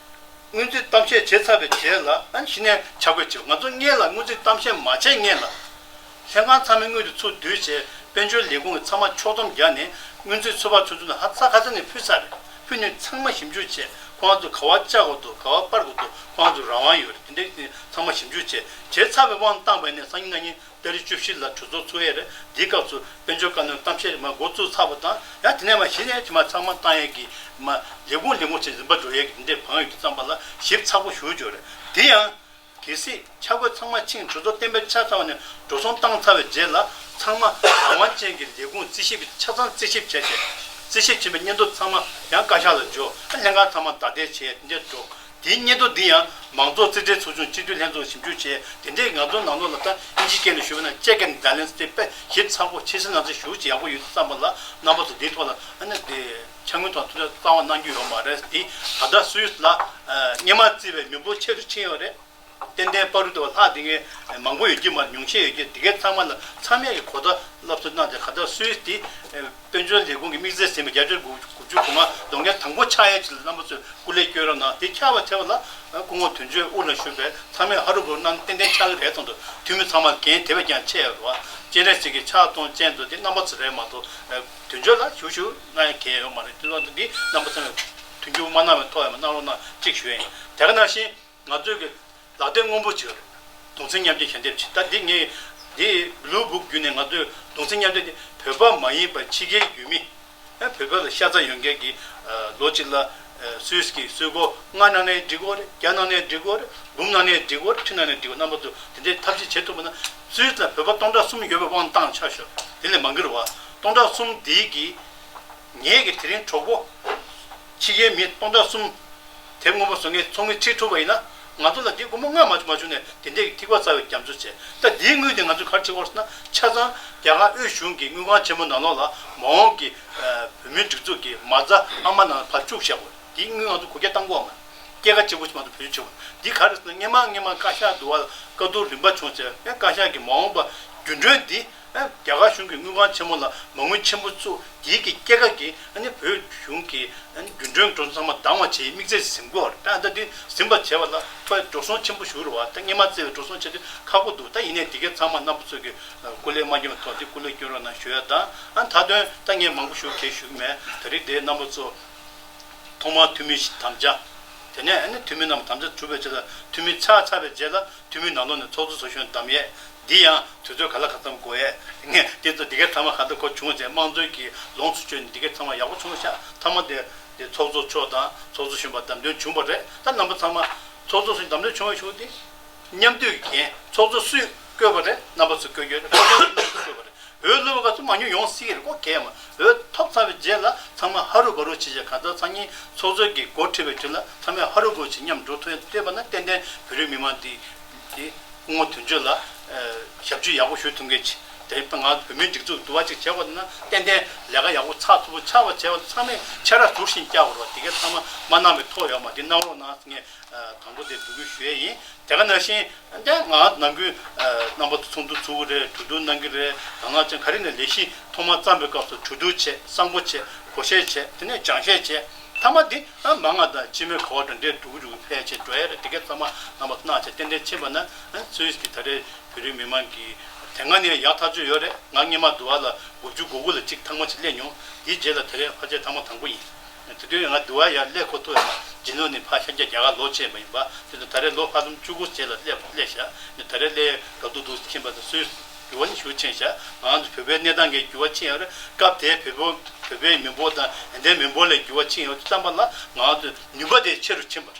སྔོན་རྩིས་གཏམ་བཤད་བྱས་ཚར་བའི་རྗེས་ལ་ཨ་ནི་གཞི་ནས་ཆ་བགོས་བྱེད། ང་ཚོ་སྔོན་ལ་སྔོན་རྩིས་གཏམ་བཤད་མ་བྱས་སྔོན་ལ། ལྷན་ཁང་ཚང་མའི་དངུལ་དེ་ཚུར་བསྡུས་བྱས་དཔལ་འབྱོར་ལས་ཁུངས་ཀྱིས་ཚང་མ་ཕྱོགས་བསྡོམས་བརྒྱབ་ནས་སྔོན་རྩིས་ཚོད་དཔག་ཚོད་ཚོད་ནང་ཧ་ཚ་ཁ་ཚ་ནས་ཕུལ་ཚར་རེད། ཕུལ་ནས་ཚང་མ་ཞིབ་འཇུག་བྱས་ཁོ་རང་ཚོ་ག་བ་བཅག་དགོས་འདུག་ག་བ་སྤར་དགོས་འདུག་ཁོ་རང་ཚོ་རང་དབང་ཡོད་རེད། དེ་འདྲའི་ཚང་མ་ཞིབ་འཇུག་བྱས་བྱས་ཚར་བའི་དབང་བཏང་བ་ནས་སང་ཉིན་གནངས་ཉིན་ཏ་རིག་བཅུ་བཞི་ལ་གྲོས་ཚོགས་ཚུགས་ཡས་རེད། དེའི་སྐབས་སུ་དཔལ་འབྱོར་བཀའ་བློན་གཏམ་བཤད་མ་འགོ་བཙུགས་ཚར་བ་དང་ཡང་དེ་ནས་མ་གཞི་ནས་དེ་མ་ཚང་མ་བཏང་ཡས་ཀྱི་མ་ལས་ཁུངས་ལས་ཁུངས་བྱས་རིམ་པ་འགྲོ་ཡས་ཀྱི་དེ་འདྲའི་བང་ཡོད་དུས་ཙམ་པ་ལ་ཞིབ་ཚགས་པོ་ཞུ་རྒྱུ་རེད། དེ་ཡང་། གལ་སྲིད་ཆ་བགོས་ཚང་མ་ཕྱིན་གྲོས་ཚོགས་གཏན་འབེབས་ཆགས་ཚར་བ་ནས་འགྲོ་སོང་བཏང་ཚར་བའི་རྗེས་ལ་ཚང་མ་རང་དབང་ཅན་གྱི་ལས་ཁུངས་རྩིས་ཞིབ་ཆ་ཚང་རྩིས་ཞིབ་བྱས་ཏེ་རྩིས་ཞིབ་བྱས་པའི་སྙན་ཐོ་ཚང་མ་ཡང་བཀའ་ཤག་ལ་འབྱོར། ལྷན་ཁང་ཚང་མ་བདའ་འདེད་བྱས་དེ་འདྲས་འགྲོ། དེའི་སྙན་ཐོ་འདི་ཡང་མང་གཙོ་རྩིས་ཁྲའི་ཚོགས་ཆུང་སྤྱི་འཐུས་ལྷན་ཚོགས་ཞིབ་འཇུག་བྱས་དེ་འདྲས་ང་ཚོ་ནང་ལོགས་ལ་ད་ཨིན་ཇིའི་སྐད་ནས་ཞུས་པ་ན་check and balance དེ་དཔེ་ཞིབ་ཚགས་པོ་ཆེ་སེ་ནང་ཚེ་ཞུ་ཅིག་ཡག་པོ་ཡོད་བསམ་པ་ལ་རྣམ་པ་ཚོ་འདིའི་ཐོག་ལ་ཨ་ནི་དེ་ཕྱག་དངུལ་ཐོག་ཐུགས་རྗེ་གཙང་བ་གནང་རྒྱུ་ཡོད་མ་རེད། དེ་ད་ལྟ་སུད་སི་ལ་སྔོན་མ་བརྩིས་པའི་མི་འབོར་ཆེ་རུ་ཕྱིན་ཡོད་རེད། ཏན་ཏན་པ་རུ་དེ་བ་ལྷག་དེ་ངས་མང་པོ་ཡོད་ཀྱི་མ་རེད། ཉུང་ཤས་ཡོད་ཀྱི་དེ་གའི་ཚང་མ་ལ་ཚང་མས་ཀྱི་གོ་བརྡ་སློབ་གསོ་གནང་སྟེ་ག་ད་སུད་སི་དེ་དཔལ་འབྱོར་ལས་ཁུངས་ཀྱི་དམིགས་བསལ་ཟིན་པའི་བརྒྱ་ཆ་དགུ་བཅུ་གོ་ལྔ་ལོ་ལྔའི་དང་པོ་ཆགས་ཡས་ཅིག་ལ་རྣམ་པ་ཚོས་སྐུ་ལས་སྐྱོན་རོགས་གནང་། དེ་ཆགས་པ་བྱས་པ་ལ་སྐུ་ངོ་དོན་གཅོད་དབུ་ལ་བཞུགས་པའི་ཚང་མས་ཧ་རུ་བུ་རུ་གནང་ཏན་ཏན་ཆགས་ཀྱི་རེད་ཙང་དུ་འཐུས་མི་ཚང་མ་འགན་དེ་བས་ཀྱང་ཆེ་ཡོད་རེད་བ། སྤྱན་རས་གཟིགས་ཀྱི་ཕྱག་སྟོང་ཅན་དུ་དེ་རྣམ་པ་ཚོ་རེད་མ་གཏོགས་དོན་གཅོད་ལ་ཞུ་ཞུ་གནང་ཡ་གལ་ཡོད་མ་རེད། དེ་ལ་འདི་རྣམ་པ་ཚང་མས་མཐུན་འགྱུར་མ་གནང་བའི་ཐོག་ཡང་མ་གནང་རོགས་གནང་གཅིག་ཞུ་ཡ་ཡིན། དེ་ག་ནང་བཞིན། ང་ཚོའི་གི་ལག་དེབ་སྔོན་པོ་ཅིག་ཡོད་རེད། གདུང་སེམས་མཉམ་སྐྱེད་ཞལ་འདེབས་ཅིག་ད་འདི་ངས་འདི་Blue Book བརྒྱུད་ནས་ང་ཚོའི་གདུང་སེམས་མཉམ་སྐྱེད་འདི་བོད་པ་མ་ཡིན་པ་ཕྱི་རྒྱལ་ཡུལ་མི་ཨ་བོད་པ་ལ་ཤ་ཚ་ཡོད་མཁན་གྱི་ལོ་གཅིག་ལ་ སུད་སི་གི་སུད་སྒོར་ལྔ་གནང་ནའི་འགྲིག་གི་རེད། བརྒྱ་གནང་ནའི་འགྲིག་གི་རེད། འབུམ་གནང་ནའི་འགྲིག་གི་རེད། ཁྲི་གནང་ནའི་འགྲིག་གི་རེད། རྣམ་པ་ཚོ་དེ་འདྲའི་ཐབས་ཤེས་བྱེད་ཐུབ་པ་ན། སུད་སི་ལ་བོད་པ་སྟོང་ཕྲག་གསུམ་ཡོད་པའི་དབང་བཏང་ཆོག་ཤོག་དེ་ལས་མང་གི་རེད་བ། སྟོང་ཕྲག་གསུམ་འདིའི་གི་ངེད་ཀྱི་དེ་རིང་གྲོགས་པོ་ཕྱི་རྒྱལ་མི་སྟོང་ཕྲག་གསུམ་དེབ་སྔོན་པོ་བཟོ་མཁན་ཚོགས་མི་ཁྲིད་ཐུབ་པ་ཡིན་ན། ང་ཚོ་ལ་འདི་སྒོར་མོ་ལྔ་མ་བྱུང་མ་བྱུང་ནས་དེ་འདྲའི་ཐིགས་པ་བཙའ་བའི་རྒྱ་མཚོ་བྱས། ད་འདིའི་དངུལ་དེ་ང་ཚོས་ག་རེ་བྱེད་དགོས་ཟེར་ན། ཆ་ཚང་རྒྱ་གར་དབུས་གཞུང་གི་དངུལ་ཁང་ཆེན་མོ་ནང་ལོགས་ལ་མ་འོངས་ཀྱི་བོད་མིའི་སྒྲིག་འཛུགས་ཀྱི་མ་རྩ་ཨ་མ་ནང་ཕར་བཅུག་བཞག་དགོས། འདིའི་དངུལ་ང་ཚོ་གུག་རྒྱག་བཏང་དགོས་མ་རེད། སྐྱེད་ཀ་གཅིག་པུ་ཞིག་མ་གཏོགས་བེད་སྤྱོད་བྱེད་དགོས། འདི་ག་རེ་ཟེར་ན། སྔོན་མ་སྔོན་མ་བཀའ་ཤག་འདུག་བ། བཀའ་བསྡུར་རིམ་པ་བྱུང་བྱས། ཨེ། བཀའ་ཤག་གི་མ་འོངས་པ་རྒྱུན་གྲོན་འདི། ཨེ། རྒྱ་གར་གཞུང་གི་དངུལ་ཁང་ཆེན་མོ་ལ་མ་དངུལ་ཆེན་པོ་བཙུགས། དེའི་གི་སྐྱེད་ཀ་གི། ཨ་ནི་བོད་གཞུང་གི། ཨ་ནི་རྒྱུན་གྲོན་འགྲོ་སོང་ཚང་མ་འདང་བ་བྱེད་དམིགས་བརྩེ་ཟིན་དགོས། ད་ལྟ་འདི་ཟིན་པ་བྱས་པ་ལ་ཁོས་འགྲོ་སོང་ཆེན་པོ་ཞིག་རེད་བ། ད་སྔོན་མ་བཙལ་བའི་འགྲོ་སོང་ཆེ་དུས་ཁག་པོ་འདུག་ད་ཡིན་ནའི་འདི་གའི་ཚང་མ་རྣམ་པ་ཚོ་གི་སྐུ་ལས་མ་བསྐྱོན་པའི་ཐོག་འདི་སྐུ་ལས་བསྐྱོན་རོགས་གནང་ཞུ་ཡ་དང་། ཨ། མཐའ་དོན་ད་ངས་མང་པོ་ཞུ་གལ་ཞུ་གི་མེད། ད་རེས་འདིར་རྣམ་པ་ཚོ་ཐོག་མར་འཐུས་མི་ཞིག་དམ་བཅའ། དེ་ནས་ཨ་ནི་འཐུས་མི་རྣམས་དམ་བཅའ་གྲུབ་པའི་རྗེས་ལ། འཐུས་མི་ཆགས་ཚར་བའི་རྗེས་ལ་འཐུས་མི་ནང་ལོགས་ནས་ཚོགས་གཙོ་ཚོགས་གཞོན་བདམས་ཡས། འདི་ཡང་དུས་ཚོད་ག་ལ་ག་ཙམ་འགོར་ཡས། ངས་འདི་ཚོ་འདི་གའི་ཚང་མ་ག་འདྲ་གོ་བྱུང་བྱས། དམངས་གཙོའི་གི་ལོངས་སུ་སྤྱོད་ནས་འདི་གའི་ཚང་མ་ཡག་པོ་བྱུང་ཤག་མཐའ་མ་དེ་དེ་ཚོགས་གཙོ་མཆོག་དང་ཚོགས་གཙོ་གཞོན་པ་བདམས་ཐོན་བྱུང་བ་རེད། ད་རྣམ་པ་ཚང་མ་ཚོགས་གཙོ་གཞོན་བདམས་ཐོན་བྱུང་བའི་གཞུག་དེ། མཉམ་འདུས་འགན་ཚོགས་གཙོ་སུས་བསྐོས་པ་རེད། རྣམ་པ་ཚོས་བསྐོས་ཡོད་རེད། ཚོགས་གཞོན་སུས་བསྐོས་པ་རེད། འོས་བླུགས་པ་ག་ཚོད་མང་ཉུང་ཡོང་སྲིད་ཀྱི་རེད། ཁོ་གལ་མ། འོས་ཐོབ་ཚར་བའི་རྗེས་ལ་ཚང་མ་ཧ་རུ་བ་རུ་བྱས་བྱས། གང་ལྟར་སང་ཉིན་ཚོགས་གཙོ་གི་འགོ་ཁྲིད་པའི་དུས་ལ་ཚང་མས་ཧ་རུ་བ་རུ་བྱས་མཉམ་འགྲོ་ཐུབ་ཡ་བལྟས་པ་ན། ཏན་ཏན་བོད་རིགས་མི་མང་འདི་འདི་སྐུ་ངོ་དོན་གཅོད་ལ་ཨ་ཞབས་ཕྱི་ཡག་པོ་ཞུ་ཐུབ་མཁན་ཅིག་དེ་ང་བོད་མིའི་སྒྲིག་འཛུགས་འདུ་བ་ཅིག་བྱས་པ་ན། ཏན་ཏན་ལས་ཀ་ཡག་པོ་ཚགས་ཚུད་པོ་ཆགས་པ་བྱས་པ་ན། ཚང་མས་ཕྱག་ར་ཟུར་བཞིན་བཀྱག་དགོས་རེད་བ། དེ་གའི་ཚང་མ་མ་གནང་བའི་ཐོག་ཡོད་མ། དེ་གནང་རོགས་གནང་ཟེར། ངས་ཨ་དང་པོ་དེ་འབོད་སྐུལ་ཞུ་ཡས་ཡིན། དེ་ག་ནང་བཞིན་ད་ང་ནང་ཁུལ་ཨ་རྣམ་པ་ཚོ་ཚོགས་འདུ་ཚུགས་ཀྱི་རེད། གྲོས་བསྡུར་གནང་གི་རེད། དེ་ནང་བཞིན་ག་རེ་ནས་ལས་གཞི་ཐོག་མར་བརྩམས་པའི་སྐབས་སུ་གྲོས་བསྡུར་བྱས། གསང་པོ་བྱས། བགོ་བཤའ་བྱས། དེ་ནས་སྦྱང་བཤད་བྱས། མཐའ་མ་འདི་ཨ་མ་ང་དང་སྤྱི་མོས་ག་བ་འདྲ་འདྲའི་འགྲོ་གི་འགྲོ་གི་ཕལ་ཆེར་འགྲོ་ཡ་རེད། དེ་གའི་ཚང་མ་རྣམ་པ་ཚོ་གནང་བྱས་ཏན་ཏན་ཕྱིན་པ་ན། ཨ་སུད་སི་གི་ད་རེས་བོད་རིགས་མི་མང་གི་དེ་སྔ་ནས་ཡག་ཐག་ཆོད་ཡོད་རེད། ང་སྔོན་མ་འདུག་བ་ལ་དགུ་བཅུ་གོ་དགུ་ལ་གཅིག་ཐེངས་མ་གཅིག་སླེབས་མྱོང་། དེའི་རྗེས་ལ་ད་རེས་ཕལ་ཆེར་ཐེངས་མ་དང་པོ་ཡིན། དེ་དུས་ང་འདུག་བ་ཡར་སླེབས་ཁོ་ཐུག་ཡོད་མ། རྗེས་ལོ་ནས་ཕར་ཤར་རྒྱག་རྒྱ་གར་ལོག་བྱས་པ་ཡིན་པ། དེ་དུས་ད་རེས་ལོ་ཕར་ཚུར་བཅུ་དགུ་རྗེས་ལ་སླེབས་སླེབས་ཤག་ད་རེས་སླེབས་སྐབས་སུ་འདུག་ཕྱིན་པ་དང་སུད་སི་འགྱུར་བ་ནི་ཞེ་པོ་ཕྱིན་ཤག་ང་ཚོ་བོད་པའི་གནས་སྟངས་ཀྱི་འགྱུར་བ་ཕྱིན་ཡོད་རེད། སྐབས་དེའི་བོད་པ་བོད་པའི་མི་འབོར་དང་ད་ལྟའི་མི་འབོར་ལ་འགྱུར་བ་ཕྱིན་ཡོད་དུས་ཙམ་པ་ལ། ང་ཚོ་ནུས་པ་དེ་ཆེ་རུ་ཕྱིན་པ་རེད།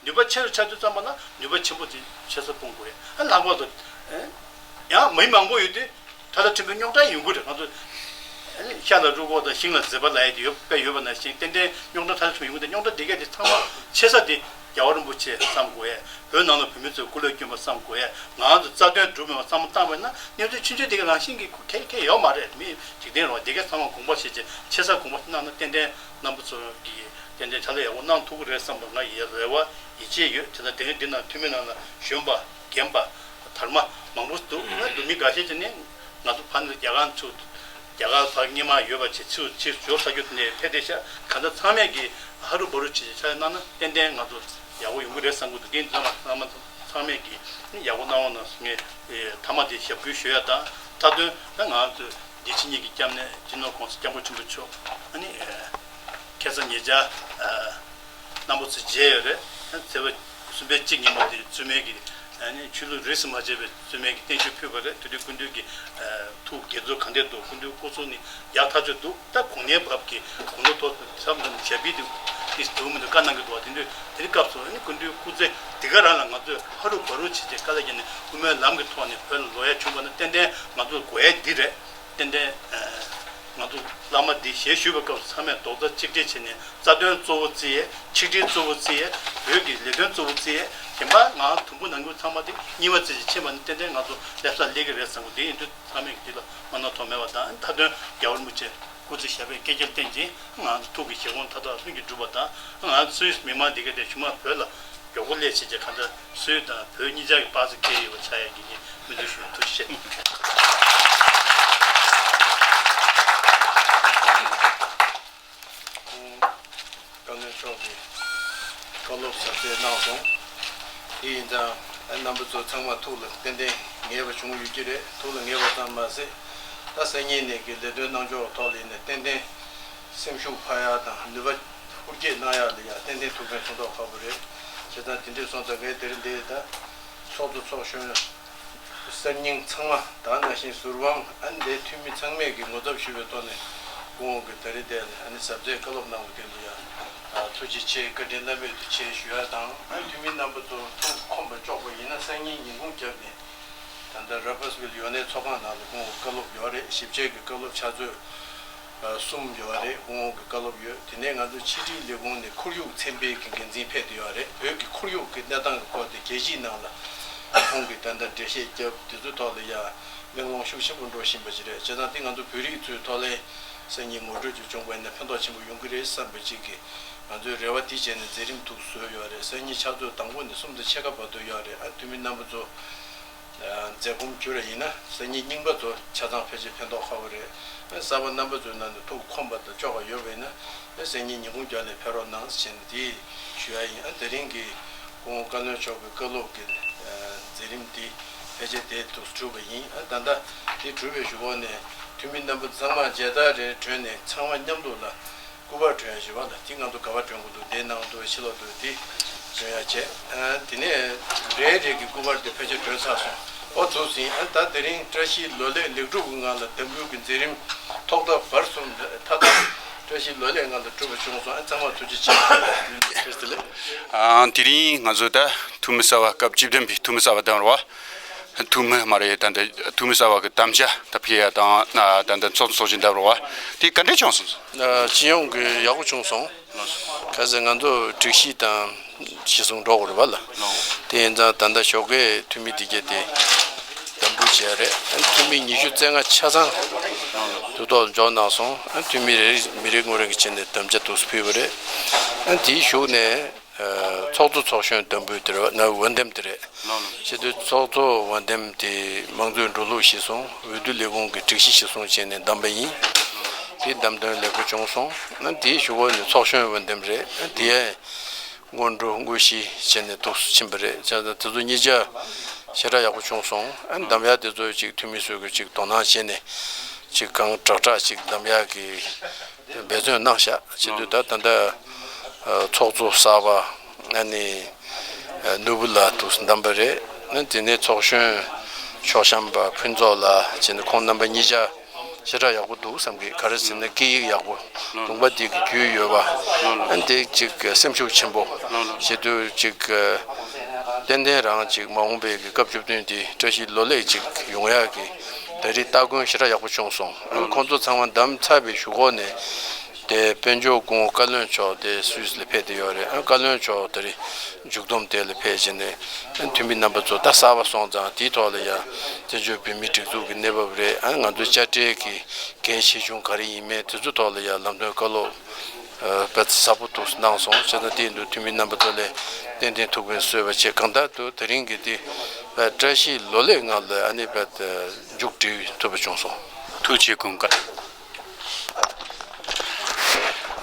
ནུས་པ་ཆེ་རུ་ཆགས་དུས་ཙམ་པ་ན་ནུས་པ་ཆེན་པོ་དེ་ཆེ་ས་སྤུངས་དགོས། ཨ་ལྷག་པར་དུ་ཨེ་ཡང་མི་མང་པོ་ཡོད་དུས་ཐ་ལ་ཕྲན་བུ་རྙོག་དྲ་ཡོང་གི་རེད། ང་ཚོ་ཨ་ནི་ཤ་ལ་རུས་ཁོག་དང་ཤིང་ལ་གཟེར་པ་ལབ་ཡ་དེ་ཡོད་པ་ཡོད་པ་ནང་བཞིན། ཏན་ཏན་རྙོག་དྲ་ཐ་ལ་ཕྲན་བུ་ཡོང་གི་འདུག་རྙོག་དྲ་དེ་གས་དེ་ཚང་མ་ཆེ་ས་དེ་རྒྱལ་བ་རིན་པོ་ཆེ་བསམ་དགོས་ཡ། བོད་ནང་ལ་བོད་མི་ཚོས་སྐུ་ལས་བསྐྱོན་པ་བསམ་དགོས་ཡ། ང་ཚོ་རྩ་དོན་སྒྲུབ་མེད་པ་བསམ་བློ་བཏང་བས་ན། གནས་ཚུལ་ཆུང་ཆུང་དེ་ག་རང་བཞིན་གྱི་ཁོ་གལ་གལ་ཡོད་མ་རེད། མི་འཇིག་རྟེན་རེད་བ། དེ་གས་ཚང་མ་དགོངས་པ་བཞེས་བྱས་ཆེ་ས་དགོངས་པ་གནང་ན། ཏན་ཏན་རྣམ་པ་ཚོ་གི་ཏན་ཏན་ཕྱག་ལས་ཡག་པོ་གནང་ཐུབ་ཀྱི་རེད་བསམ་པ་ང་ཡི་རེ་བ་ཡིད་ཆེས་ཡོད། དེ་ལ་དེ་རིང་འདི་ན་འཐུས་མི་ནང་ལ་གཞོན་པ་རྒན་པ་དར་མ་མང་པོ་འདུག་ང་འདུག་མི་འགའ་ཤས་ཀྱིས་ནི་ང་ཚོ་ཕ་ནི་རྒྱ་གར་ཚུགས། རྒྱ་གར་ཕར་སྔོན་མ་ཡོད་པ་བྱས་ཚུར་ཕྱིར་འབྱོར་ཚར་རྒྱུ་དེ་ནས་ཕེབས་བསྡད་ཤག་གང་ལྟར་ཚང་མས་ཀྱིས་ཧ་རུ་བ་རུ་བྱས་བྱས་ཕྱག་ལས་གནང་ན་ཏན་ཏན་ང་ཚོ་ཡག་པོ་ཡོང་གི་རེད་བསམ་གྱི་འདུག་འདི་ཚང་མ་ཚང་མ་ཚང་མས་ཀྱིས་ཡག་པོ་གནང་རོགས་གནང་ཟེར། ངས་མཐའ་མ་དེ་ཞབས་སྐུལ་ཞུ་ཡ་དང་། མཐའ་དོན་ད་ང་ཚོས་འདི་ཕྱི་གཉིས་ཀྱི་སྐྱབས་གནས་སྤྱི་ནོར་༸གོང་ས་༸སྐྱབས་མགོན་ཆེན་པོ་མཆོག་ཨ་ནི་ཁ་སང་ཉེ་ཆར་རྣམ་པ་ཚོས་མཇལ་ཡོད་རེད། ཚེས་པ་གསུམ་པའི་གཅིག་ཉིན་མོ་དེ་བཙུན་མའི་གི་ཨ་ནི་ཆོས་ལུགས་རིས་སུ་མ་ཆད་པའི་བཙུན་མའི་གི་བརྟན་བཞུགས་ཕུལ་བ་རེད། དེ་དུས་སྐུ་མདུན་གྱི་ཐུགས་དགྱེས་ཚོར་གང་འདྲ་འདུག་སྐུ་མདུན་སྐུ་གཟུགས་ནི་ཡག་ཐག་ཆོད་འདུག་ད་གོང་ནས་བབ་ཀྱི་དགུང་ལོ་མཐོ་ས་མཐོ་ཞབས་པད་དེ་ཏིས་འདུག་མི་འདུག་བཀའ་གནང་གི་འདུག་བ། དེ་འདྲ་དེ་རིང་སྐབས་སུ་ཨ་ནི་སྐུ་མདུན་སྐུ་ཚེ་འདི་ག་རང་ལ་ང་ཚོས་ཧ་རུ་བ་རུ་བྱས་ཏེ་དཀའ་ལས་བརྒྱབ་ནས་དབུ་མའི་ལམ་གྱི་ཐོག་ནས་བོད་ལ་ལོག་ཡ་བྱུང་བ་ན། ཏན་ཏན་ང་ཚོ་དགོས་ཡ་འདི་རེད། ཏན་ཏན་ང་ཚོ་བླ་མ་འདི་ཞལ་བཞུགས་པའི་སྐབས་སུ་ཚང་མས་རྡོག་རྩ་གཅིག་སྒྲིལ་བྱས་ནས་རྩ་དོན་གཙོ་བོ་བརྩི་ཡས། ཆིག་སྒྲིལ་གཙོ་བོ་བརྩི་ཡས། བོད་ཀྱི་ལས་དོན་གཙོ་བོ་བརྩི་ཡས། གཞན་པ་ང་དུམ་བུ་ནང་ཁུལ་ཚང་མ་དེ་གཉིས་པ་བརྩི་བྱས་ཕྱིན་པ་ན་ཏན་ཏན་ང་ཚོ་སླེབས་ས་སླེབས་ཀྱི་རེད་བསམ་གི། འདི་ཡིན་དུས་ཚང་མས་འདི་ལ་མ་ན་ཐོག་མེད་པ་དང་། མཐའ་དོན་རྒྱལ་བ་རིན་པོ་ཆེ་སྐུ་ཚེ་ཞབས་པད་བསྐལ་བརྒྱར་བརྟན་ཅིང་། ང་ཚོ་ཐུགས་ཀྱི་བཞེད་དགོངས་མཐའ་དག་ལྷུན་གྱིས་འགྲུབ་པ་དང་། ང་ཚོ་སུད་སི་མི་མང་འདི་ག་དེ་ཞུ་མ་བོད་ལ་མགྱོགས་པོ་སླེབས་བྱས་རྗེས་གང་ལྟར་སུད་སི་དང་བོད་གཉིས་ཆར་གྱི་དཔག་ཚད་འཁེལ་ཡོད་པ་ཆགས་ཡག་གི་ངས་སྨོན་འདུན་ཞུ། ཐུགས་རྗེ་ཆེ། ཁོང་བཀའ་བློན་མཆོག་གིས་བཀའ་སློབ་ཟབ་རྒྱས་གནང་སོང་། དེ་ཡིན་ཙང་རྣམ་པ་ཚོ་ཚང་མ་ཐུགས་ལ་ཏན་ཏན་ངེས་པ་བྱུང་ཡོད་ཀྱི་རེད། ཐུགས་ལ་ངེས་པ་ཙམ་མ་ཟད། ད་སང་ཉིན་ནས་ཀྱི་ལས་དོན་གནང་ཕྱོགས་ཐོག་ལ་ཡིན་ན་ཏན་ཏན་སེམས་ཤུགས་འཕར་ཡག་དང་ནུས་པ་ཧུར་སྐྱེད་གནང་ཡག་ལ་ཡང་ཏན་ཏན་ཐུགས་ཕན་གསོ་མདོག་ཁ་པོ་རེད། བྱས་ཙང་དེ་འདྲས་སོང་ཙང་ངས་དེ་རིང་འདིར་ད་ཚོགས་གཙོ་ཚོགས་གཞོན་གསར་རྙིང་ཚང་མ་དེ་ནང་བཞིན་ཟུར་དཔང་ཨ་ནི་འདིའི་འཐུས་མི་ཚང་མས་ཀྱི་ངོ་ཚབ་ཞུས་པའི་ཐོག་ནས་སྐུ་ངོ་གིས་ད་རེས་འདིར་ཨ་ནི་ཟབ་རྒྱས་བཀའ་སློབ་གནང་བ་དེ་ལ་ཡང་ཐུགས་ ཐུགས་རྗེ་ཆེ། བཀའ་དྲིན་བླ་མེད་དུ་ཆེ་ཞུ་ཡ་དང་། ཨ་འཐུས་མི་རྣམ་པ་ཚོ་ཐུགས་ཁོམ་པ་ལྕོགས་པ་ཡིན་ན་སང་ཉིན་ཉིན་གུང་རྒྱབ་ནས་ད་ལྟ་ར་པར་སི་ཝིལ་ཡོ་ནན་ཚོགས་ཁང་ནང་ལ་སྐུ་ངོ་བཀའ་སློབ་ཡོད་རེད། ཞིབ་དཔྱད་ཀྱི་བཀའ་སློབ་ཕྱག་ཚོད་ཨ་གསུམ་ཡོད་རེད། སྐུ་ངོ་གི་བཀའ་སློབ་ཡོད། དེ་ནས་ང་ཚོ་ཕྱི་དྲིལ་ལས་ཁུངས་ནས་ཁོར་ཡུག་ཚན་པའི་གི་འགན་འཛིན་ཕེབས་བསྡད་ཡོད་རེད། བོད་ཀྱི་ཁོར་ཡུག་གི་གནས་སྟངས་ཀྱི་སྐོར་དེ་རྒྱལ་སྤྱིའི་ནང་ལ་ཁོང་གིས་ད་ལྟ་འགྲེལ་བཤད་བརྒྱབ། དེ་ཚོའི་ཐོག་ལ་ཡ་གླེང་སློང་ཤུགས་ཆེན་པོ་འགྲོ་བཞིན་པ་ཞིག་རེད། བྱས་ཙང་དེ་ང་ཚོ་བོད་རིགས་ཚོའི་ཐོག་ལ་སང་ཉིན་ངོ་སྤྲོད་ཅིག་བྱུང་བ་ཡིན་ན་ཕན་ཐོགས་ཆེན་པོ་ཡོང་གི་རེད་བསམ་པ་ཅིག་གིས། ང་ཚོས་རེ་བ་དེ་བྱས་ནས་མཛད་རིམ་དུ་བཟོས་ཡོད་རེད། སང་ཉིན་ཕྱག་ཚོད་དང་པོ་ནས་གསུམ་དང་ཕྱེད་ཀ་བར་དུ་ཡོད་རེད། ཨ་འཐུས་མི་རྣམ་པ་ཚོ་མཛད་སྒོ་བརྒྱུད་རེ་ཡིན་ན་སང་ཉིན་རྙིང་པ་ཚོ་ཆ་ཚང་ཕལ་ཆེར་ཕན་ཐོགས་ཁག་པོ་རེད། ཨ་གསར་པ་རྣམ་པ་ཚོའི་ནང་ནས་ཐུགས་ཁོམ་པ་དང་ལྕོགས་པ་ཡོད་པ་ཡིན་ན་ཨ་སང་ཉིན་ཉིན་གུང་རྒྱབ་ནས་ཕེབས་རོགས་གནང་ཟེར་ནས་དེ་ཞུ་ཡ་ཡིན། ཨ་དེ་རིང་གི་སྐུ་ངོ་བཀའ་བློན་མཆོག་གི་བཀའ་སློབ་ཀྱི་མཛད་རིམ་འདི་ཕལ་ཆེར་དེ་དུ་གྲུབ་པ་ཡིན། ཨ་ད་ལྟ་དེ་གྲུབ་པའི་གཞུག་གུ་ནས་འཐུས་མི་རྣམ་པ་ཚང་མ་མཇལ་དར་རེ་བསྒྲོན་ནས་ཚང་མ་མཉམ་དུ་ལ་སྐུ་པར་སྒྲོན་ཞེས་པ་ལ་དེ་ང་ཚོ་ག་པར་སྒྲོན་དགོས་འདུག་དེ་ནང་དུ་ཕྱི་ལོགས་དུ་དེ་སྒྲོན་ཡ་བྱས། ཨ་དེ་ནས་རེ་རེ་གི་སྐུ་པར་དེ་ཕལ་ཆེར་སྒྲོན་ཚར་སོང་། ཨོ་ཐུགས་ཟིན། ཨ་ད་དེ་རིང་བཀྲ་ཤིས་ལོ་ལེགས་ལེགས་གྲུབ་ཀྱི་ངང་ལ་འདེམས་སྒྲུག་གི་མཛད་རིམ་ཐོག་མཐའ་བར་གསུམ་མཐའ་དག་བཀྲ་ཤིས་ལོ་ལེགས་ངང་ལ་གྲུབ་པ་བྱུང་སོང་། ཨ་ཚང་མ་ཐུགས་རྗེ་ཆེ། ཨ་དེ་རིང་ང་ཚོ་ད་འཐུས་མི་གསར་པ་སྐབས་བཅུ་བདུན་པའི་འཐུས་མི་གསར་པ་འདེམས་རོགས། འཐུས་མི་མ་རེད། ད་ལྟ་འཐུས་མི་གསར་པ་གི་དམ་བཅའ་ད་ཕུལ་ཡ་དང་། ད་ལྟ་ཚོགས་གཙོ་ཚོགས་ཆེན་འདེམས་རོགས་པ་དེ་ག་འདྲས་བྱུང་སོང་། སྤྱི་ཡོངས་ཀྱི་ཡག་པོ་བྱུང་སོང་། གལ་སྲིད་ང་ཚོ་སྒྲིག་གཞི་དང་གཞི་བཟུང་འགྲོ་དགོས་རེད་པ་ལ། དེ་ཡིན་ཙང་ད་ལྟ་ཞོགས་ཀས་འཐུས་མི་དེ་གྱད་དེ་འདེམས་སྒྲུག་བྱས་རེད། འཐུས་མི་ཉི་ཤུ་རྩ་ལྔ་ཆ་ཚང་དུ་ཐོག་འཇོག་གནང་སོང་། འཐུས་མི་རེ་རེ་མི་རེ་ངོ་རེ་གི་ཆེད་ནས་དམ་བཅའ་དུ་ཕུལ་བ་རེད། དེའི་གཞུག་ནས། ཚོགས་གཙོ་ཚོགས་གཞོན་འདེམས་སྒྲུག་དེ་རེད་པ། ན་འོས་འདེམས་དེ་རེད། བྱས་དུས་ཚོགས་གཙོ་འོས་འདེམས་དེ་དམངས་གཙོའི་འགྲོ་ལུགས་གཞིར་བཟུང་འོས་བསྡུ་ལས་ཁུངས་ཀྱི་སྒྲིག་གཞི་གཞིར་བཟུང་བྱས་ནས་བདམས་པ་ཡིན། དེ་བདམས་ཐོན་ལེགས་པོ་བྱུང་སོང་། ཨ་དེའི་གཞུག་གུ་ནས་ཚོགས་གཞོན་འོས་འདེམས་རེད། ཨ་དེ་སྔོན་འགྲོ་དངོས་གཞི་བྱས་ནས་ཐོག་སུ་ཕྱིན་པ་རེད། བྱས་ཙང་དེ་ཚོ་གཉིས་ཆ་ཞེ་དྲག་ཡག་པོ་བྱུང་སོང་། ཨ་བདམས་ཡ་དེ་ཚོ་ཅིག་འཐུས་མི་ཚོས་ཀྱི་ཅིག་དོ་སྣང་བྱས་ནས་ཅིག་གང་དྲག་དྲག་ཅིག་བདམས་ཡ་གི་འབད་བརྩོན་གནང་བཞག་བྱེད་དུས་ད་ད་ལྟ་ཚོགས་གཙོ་གསར་པ་ཨ་ནི་ནོར་བུ་ལགས་འདུག་བདམས་པ་རེད། ཨ་དེ་ནས་ཚོགས་གཞོན་ཕྱོགས་བཤམས་པ་ཕུན་ཚོགས་ལགས་བྱས་ནས་ཁོང་རྣམ་པ་གཉིས་ཆ་ཞེ་དྲག་ཡག་པོ་འདུག་བསམ་གི། ག་རེ་ཟེར་ན་སྐད་ཡིག་ཡག་པོ། ལུང་པ་འདི་གི་རྒྱུས་ཡོད་པ། ཨ་འདི་ཅིག་སེམས་ཤུགས་ཆེན་པོ་བྱེད་དུས་ཅིག་ཏན་ཏན་རང་ཅིག་མ་འོངས་པའི་གི་སྐབས་བཅུ་བདུན་འདི་བཀྲ་ཤིས་ལོ་ལེགས་ཅིག་ཡོང་ཡག་གི་ད་རེས་སྟ་གོན་ཞེ་དྲག་ཡག་པོ་བྱུང་སོང་། ཨ་ཁོང་ཚོ་ཚང་མ་བདམས་ཚར་བའི་གཞུག་གུ་ནས་དེ་དཔལ་འབྱོར་སྐུ་ངོ་བཀའ་བློན་མཆོག་དེ་སུད་སི་ལ་ཕེབས་བསྡད་ཡོད་རེད། ཨ་བཀའ་བློན་མཆོག་ད་རེས་མཇུག་བསྡོམས་དེ་ལ་ཕེབས་བྱས་ནས་ཨ་འཐུས་མི་རྣམ་པ་ཚོ་ད་གསར་པ་སོང་ཙང་དེའི་ཐོག་ལ་ཡང་བཙན་བྱོལ་བོད་མིའི་སྒྲིག་འཛུགས་ཀྱི་གནས་བབ་རེད། ཨ་ང་ཚོའི་དཔྱ་ཁྲལ་གྱི་འགན་ཆེ་ཆུང་ག་རེ་ཡིན་མིན་དེ་ཚོའི་ཐོག་ལ་ཡང་ལམ་སྟོན་བཀའ་སློབ་ཨ་དཔེ་ཚགས་པོ་འདུག་གནང་སོང་། བྱས་ཙང་དེ་ཡིན་དུས་འཐུས་མི་རྣམ་པ་ཚོ་ལ་ཏན་ཏན་ཐུགས་ཕན་གསོས་པ་བྱས། གང་ལྟར་དུ་དེ་རིང་གི་དེ་བཀྲ་ཤིས་ལོ་ལེགས་ངང་ལ་ཨ་ནི་མཇུག་སྒྲིལ་ཐུབ་པ་བྱུང་སོང་། ཐུགས་རྗེ་སྐུ་མཁྱེན།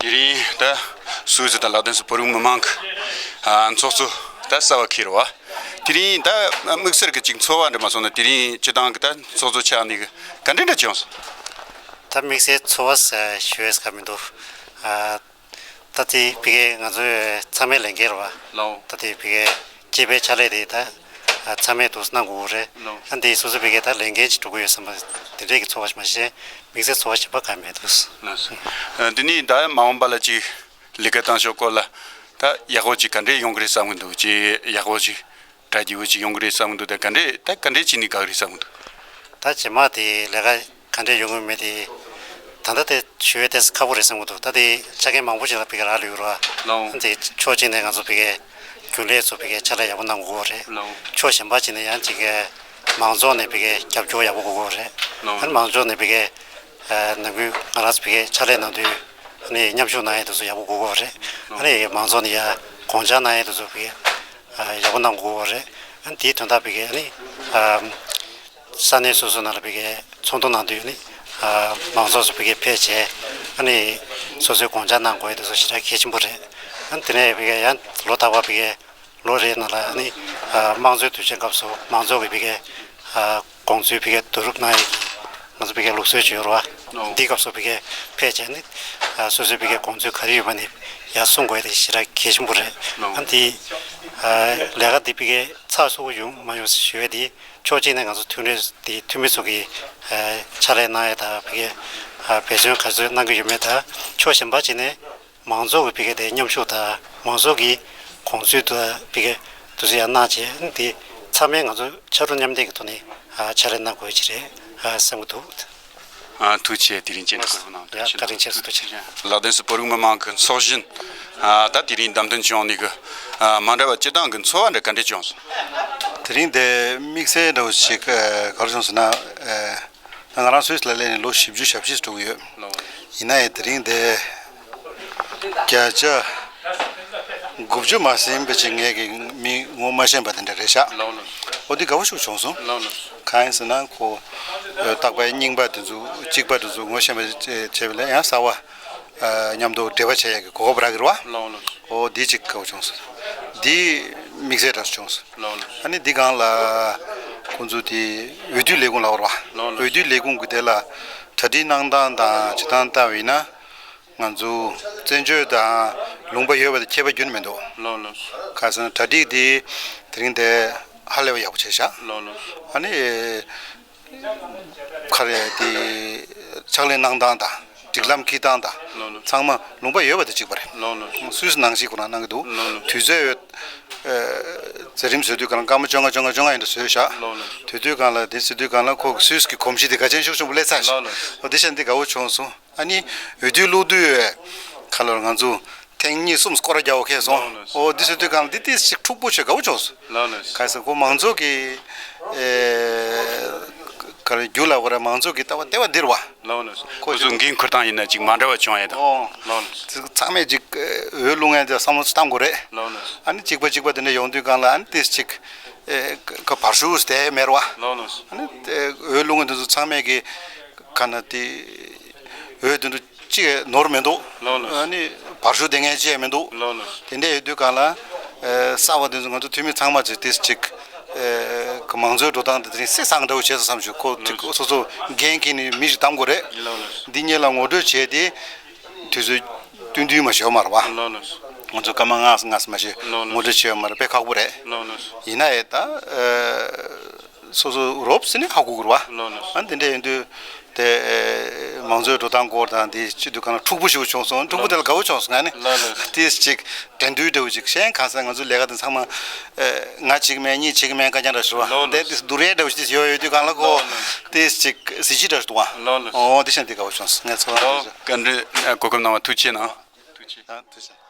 དེ་རིང་ད་སུད་སི་དང་ལག་དེབ་སུ་བོད་རིགས་མི་མང་གི་ཚོགས་གཙོ་ད་གསར་པ་འཁེལ་བ། དེ་རིང་ད་དམིགས་བསལ་གྱི་ཅིག་ཚོར་བ་འདྲ་མ་སོང་ན། དེ་རིང་སྤྱི་བཏང་གི་ད་ཚོགས་གཙོ་ཆགས་ནས་ག་འདྲ་འདྲ་བྱུང་སོང་། ད་དམིགས་བསལ་ཚོར་བ་ཞུ་ཡས་ག་མི་འདུག་ད་དེ་ཕ་གི་ང་ཚོའི་ཚང་མའི་ལས་འགན་རེད་པ། ལའོ། ད་དེ་ཕ་གི་སྐྱེས་པའི་ཕྱག་ལས་དེ་ད་ཚང་མས་འདུག་གནང་དགོས་རེད། ལའོ། ཨ་འདི་སོ་སོ་ཕ་གི་ད་ལས་འགན་ཅིག་སྒྲུབ་ཀྱི་ཡོད་བསམ་པ་དེ་འདྲས་ཀྱི་ཚོར་བ་ཞིག་མ་གཞི་དམིགས་བསལ་ཚོར་བ་གཞན་པ་གང་མེད་འདུག་ལགས་སོ། ཨ་འདི་ནི་ད་མ་འོངས་པ་ལ་ཅིག་ལས་ཀ་བཏང་ཕྱོགས་སྐོར་ལ་ད་ཡག་པོ་ཅིག་ག་འདྲས་ཡོང་གི་རེད་བསམ་གྱི་འདུག་ཅིག་ཡག་པོ་ཅིག་གྲ་རྒྱས་པོ་ཅིག་ཡོང་གི་རེད་བསམ་གྱི་འདུག་ད་ག་འདྲས་ད་ག་འདྲས་བྱས་ནས་དགའ་གི་རེད་བསམ་གྱི་འདུག་ད་རྗེས་མ་དེ་ལས་ཀ་ག་འདྲས་ཡོང་གི་མེད་དེ། ད་ལྟ་དེ་ཞུ་ཡས་དེ་ཁག་པོ་རེད་བསམ་གྱི་འདུག་ད་དེ་ཆ་རྐྱེན་མང་པོ་ཞིག་ལ་ཕ་གི་རག་ལས་ཡོད་རེད་པ། ལའོ། དེ་ཕྱོགས་གཅིག་ནས་ང་ཚོ་ཕ་གི་རྒྱུན་ལས་ཚོ་ཕ་གི་ཕྱག་ལས་ཡག་པོ་གནང་དགོས་རེད། ལའོ། ཕྱོགས་གཞན་པ་གཅིག་ནས་ཡང་ཅིག་གི་མང་ཚོགས་ནས་ཕ་གི་རྒྱབ་སྐྱོར་ཡག་པོ་དགོས་རེད། ལའོ། ཨ་ནི་མང་ཚོགས་ནས་ཕ་གི་ནམ་རྒྱུན་ང་རང་ཚོ་ཕ་གི་ཕྱག་ལས་གནང་དུས་ཨ་ནི་མཉམ་ཞུགས་གནང་ཡས་དེ་ཚོ་ཡག་པོ་དགོས་རེད། ཨ་ནི་མང་ཚོགས་ནས་ཡང་དགོངས་འཆར་གནང་ཡས་དེ་ཚོ་ཕ་གི་ཡག་པོ་གནང་དགོས་རེད། ཨ་ནི་དེའི་དོན་དག་ཕ་གི་ཨ་ནི། ས་གནས་སོ་སོ་ནང་ལ་ཕ་གི་ཚོགས་འདུ་གནང་དུས་ནི་མང་ཚོགས་སུ་ཕ་གི་ཕེབས་བྱས་ཨ་ནི་སོ་སོའི་དགོངས་འཆར་གནང་དགོས་ཡ་དེ་ཚོ་ཞེ་དྲག་གལ་ཆེན་པོ་རེད། ཨ་ནི་དེ་ནས་ཕ་གི་ཡང་ལོ་རྟག་པར་ཕ་གི་ལོ་རེའི་ནང་ལ་ཨ་ནི་དམངས་གཙོའི་དུས་ཆེན་སྐབས་སུ་མང་ཚོགས་ཀྱི་ཕ་གི་དགོངས་ཚུལ་ཕ་གི་བསྡུ་རུབ་གནང་ཡ་གི་ང་ཚོ་ཕ་གི་ལུགས་སྲོལ་ཅིག་ཡོད་རེད་པ། འདི་སྐབས་སུ་ཕ་གི་ཕེབས་བྱས་ནི་སོ་སོའི་ཕ་གི་དགོངས་ཚུལ་ག་རེ་ཡོད་པ་ནི་ཡར་གསུང་དགོས་ཡ་དེ་ཞེ་དྲག་གལ་ཆེན་པོ་རེད། ཨ་ནི་དེ་ལས་ཀ་འདི་ཕ་གི་ཚགས་ཚུད་པོ་ཡོང་མ་ཡོང་ཞུ་ཡ་དེ། ཕྱོགས་གཅིག་ནས་ང་ཚོ་མཐུན་སྒྲིལ་དེ་འཐུས་མི་ཚོ་གིས་ཨ་ཕྱག་ལས་གནང་ཡས་དང་ཕ་གི་ཨ་འབད་བརྩོན་ག་ཚོད་གནང་གི་ཡོད་མེད་དང་། ཕྱོགས་གཞན་པ་གཅིག་ནས་ མང་ཚོགས་ཀྱི་ཕ་གི་དེ་མཉམ་ཞུགས་དང་མང་ཚོགས་ཀྱི་དགོངས་ཚུལ་དུ་ཕ་གི་དུས་ཚོད་ཡང་གནང་བྱས་དེ་ཚང་མས་ང་ཚོ་ཕྱག་རོགས་མཉམ་འདེགས་ཀྱི་ཐོག་ནས་ཕྱག་ལས་གནང་དགོས་ཀྱི་རེད་བསམ་གྱི་འདུག། ཨ། ཐུགས་རྗེ་ཆེ། དེ་རིང་རྗེས་ནས་གོ་སྐབས་གནང་བ་ཡ། བཀའ་དྲིན་ཆེ། ཐུགས་རྗེ་ཆེ། ལག་ལེན་སུ་བོད་རིགས་མི་མང་གི་ཚོགས་ཆེན། ཨ། ད་དེ་རིང་བདམས་ཐོན་བྱུང་ནི་གི། ཨ། མ་འདྲ་བ་སྤྱི་བཏང་གི་ཚོར་བ་འདྲ་ག་འདྲ་བྱུང་སོང་། དེ་རིང་དེ་དམིགས་བསལ་འདྲ་བོ་ཞིག་ཨ། ག་རེ་བྱུང་ཟེར་ན། ཨ། ང་རང་སུད་སི་ལ་སླེབས་ནས་ལོ་བཞི་བཅུ་ཞེ་བཞི་འགྲོ་གི་ཡོད། ལགས། ཡིན་ན་ཡང་དེ་རིང་དེ་བརྒྱ་ཆ་དགུ་བཅུ་མ་ཟིན་པ་ཅིག་ངས་ཀྱི་མི་ངོ་མ་ཤེས་པ་དེ་འདྲ་རེད་ཤག། ལགས་ལགས། འོ་འདི་དགའ་བོ་ཞིག་བྱུང་སོང་། ལགས་ལགས། གང་ཡིན་ཟེར་ན་ཁོ་རྟག་པར་རྙིང་པ་དེ་ཚོ་གཅིག་པ་དེ་ཚོ་ངོ་ཤེས་པ་བྱས་པ་ལས་ཡང་གསར་བ་མཉམ་དུ་འབྲེལ་བ་བྱེད་ཡག་གི་གོ་སྐབས་རག་གི་རེད་བ། ལགས་ལགས། འོ་འདི་གཅིག་དགའ་བོ་བྱུང་སོང་། འདི་དམིགས་བསལ་འདྲ་བྱུང་སོང་། ལགས་ལགས། ཨ་ནི་འདི་སྒང་ལ་ཁོང་ཚོ་དེ་འོས་བསྡུ་ལས་ཁུངས་ལབ་པ་རེད་བ། ལགས་ལགས། འོས་བསྡུ་ལས་ཁུངས་ཀྱི་དེ་ལ་གྲ་སྒྲིག་གནང་སྟངས་དང་བྱེད་སྟངས་ལྟ་བ་ཡིན་ན། ང་ཚོ་བཙན་བྱོལ་དང་ལུང་པ་ཡོད་པ་དེ་ཁྱད་པར་ཁྱོན་ནས་མི་འདུག། ལགས་ལགས། ག་རེ་ཟེར་ན་གྲ་སྒྲིག་དེ་དེ་རིང་དེ་ཧ་ལས་པ་ཡག་པོ་བྱས་ཤག། ལགས་ལགས། ཨ་ནི་ག་རེ་དེ་ཕྱག་ལས་གནང་སྟངས་དང་སྒྲིག་ལམ་འཁྱེར་སྟངས་དང་། ལགས་ལགས། ཚང་མ་ལུང་པ་ཡོད་པ་དེ་གཅིག་པ་རེད། ལགས་ལགས། སུད་སི་ནང་བཞིན་ཁོ་རང་གནང་གི་འདུག། ལགས་ལགས། དུས་ཚོད་ཡོད། ཨ། མཛད་རིམ་བཟོ་དུས་སྒང་ལ་སྐར་མ་བཅོ་ལྔ་བཅོ་ལྔ་བཅོ་ལྔ་ཡིན་འདྲ་བཟོས་ཤག། ལགས་ལགས། དེ་དུས་སྒང་ལ་དེ་བཟོ་དུས་སྒང་ལ་ཁོ་གི་སུད་སི་གི་གོམས་གཤིས་དེ་གལ་ཆེན་ཤུགས་ཆེན་པོ་སླེབས་ཚར་ཤག། ལགས་ལགས། འོ་དེ་བཞིན་དེ་དགའ་བོ་བྱུང་སོང་། ཨ་ནི་འོས་བསྡུ་བླུག་དུས་ཁ་ལོར་ང་ཚོ་ཐེངས་གཉིས་གསུམ་སྐོར་ར་རྒྱག་པ་ཁེལ་སོང་། ལགས་ལགས། འོ་འདི་བཟོ་དུས་སྒང་ལ་འདི་ཏིས་ཞིག་འཁྲུག་པོ་བྱས་དགའ་བོ་བྱུང་སོང་། ལགས་ལགས། ག་རེ་ཟེར་ཁོ་མང་ཚོགས་ཀྱི་ཨེ་ག་རེ་རྒྱུ་ལ་བ་ར་མང་ཚོགས་ཀྱི་ལྟ་བ་ལྟེ་བ་འདིར་བ། ལགས་ལགས། ཁོ་ཁོ་ཚོ་འགན་འཁུར་སྟངས་ཡིན་ན་ཅིག་མ་འདྲ་བ་བྱུང་ཡས་དང་། ཨོ། ལགས་ལགས། ཚང་མས་ཅིག་འོས་བླུག་མཁན་དེ་བསམ་བློ་བཏང་དགོས་རེད། ལགས་ལགས། ཨ་ནི་གཅིག་པ་གཅིག་པ་དེ་འདྲ་ཡོང་དུས་སྒང་ལ་ཨ་ནི་ཏིས་ཅིག་ཨེ་ཁ་བར་ཤུགས་དེ་མེར་བ། ལགས་ལགས། ཨ་ནི་འོས་བླུག་མཁན་དེ་ཚོ་ཚང་མས་ཀྱི་ག་ན་དེ་འོས་དེ་འདུག་ཅི་ནོར་མི་འདུག། ལགས་ལགས། ཨ་ནི་བར་ཤུགས་ལྡན་མཁན་ཅི་ཡང་མི་འདུག། ལགས་ལགས། དེ་འདྲ་ཡོད་དུས་སྒང་ལ་ཨེ་གསར་བ་དེ་ཚོ་ང་ཚོ་འཐུས་མི་ཚང་མ་ཅིག་ཏིས་ཅིག་ཨེ་གི་མང་གཙོའི་འགྲོ་སྟངས་དེ་དེ་རིང་སེ་སང་འདྲ་བོ་བྱས་སོང་བསམ་བྱུང་། ཁོ་ལགས་ལགས། སོ་སོ་འགན་འཁྱེར་ནས་མི་ཞིག་བདམས་དགོས་རེད། ལགས་ལགས། འདི་གཉིས་ལ་ངོ་སྤྲོད་བྱས་ཏེ་དུས་ཚོད་བསྟུན་བསྟུན་མ་བྱས་པ་མ་རེད་བ། ལགས་ལགས། ང་ཚོ་སྐར་མ་ལྔ་ལྔ་མ་ཞིག་ལགས་ལགས། ངོ་སྤྲོད་བྱས་པ་མ་རེད། དཔེ་ཁག་པོ་རེད། ལགས་ལགས། ཡིན་ན་ཡང་ད་ཨེ་སོ་སོ་རོབ་ཟིན་ནས་ཧ་གོ་དགོས་རེད་བ། ལགས་ལགས། ཨ་དེ་འདྲ་ཡིན་དུས་དེ་ཨེ་མང་གཙོའི་འགྲོ་སྟངས་སྐོར་དང་དེ་སྤྱི་འཐུས་སྒང་ལ་འཁྲུག་པོ་ཞིག་བྱུང་སོང་། འཁྲུག་པོ་དེ་ལ་དགའ་བོ་བྱུང་སོང་ང་ནི། ལགས་ལགས། དེ་ཅིག་འགྲན་བསྡུར་འདྲ་བོ་ཅིག་གཞན་གང་ཟེར་ང་ཚོ་ལས་ཀ་དེ་ཚང་མ་ཨེ་ང་གཅིག་མིན་གཉིས་གཅིག་མིན་སྐད་ཆ་འདྲ་ཞུ་བ། ལགས་ལགས། དེ་དེ་སྡུག་རེད་འདྲ་བོ་ཅིག་ཡོད་ཡོད་དུས་སྒང་ལ་ཁོ་ལགས་ལགས། དེ་ཅིག་གཟི་བརྗིད་འདྲ་ཞིག་འདུག་བ། ལགས་ལགས། ཨོ་དེ་བཞིན་དེ་དགའ་བོ་བྱུང་སོང་ངས་ཚོར་བ། ལགས་དེ་བཞིན། བཀའ་འདྲི་གོ་སྐབས་གནང་བ་ཐུགས་རྗེ་གནང་། ཐུགས་རྗེ། ཨ་ཐུགས་རྗེ།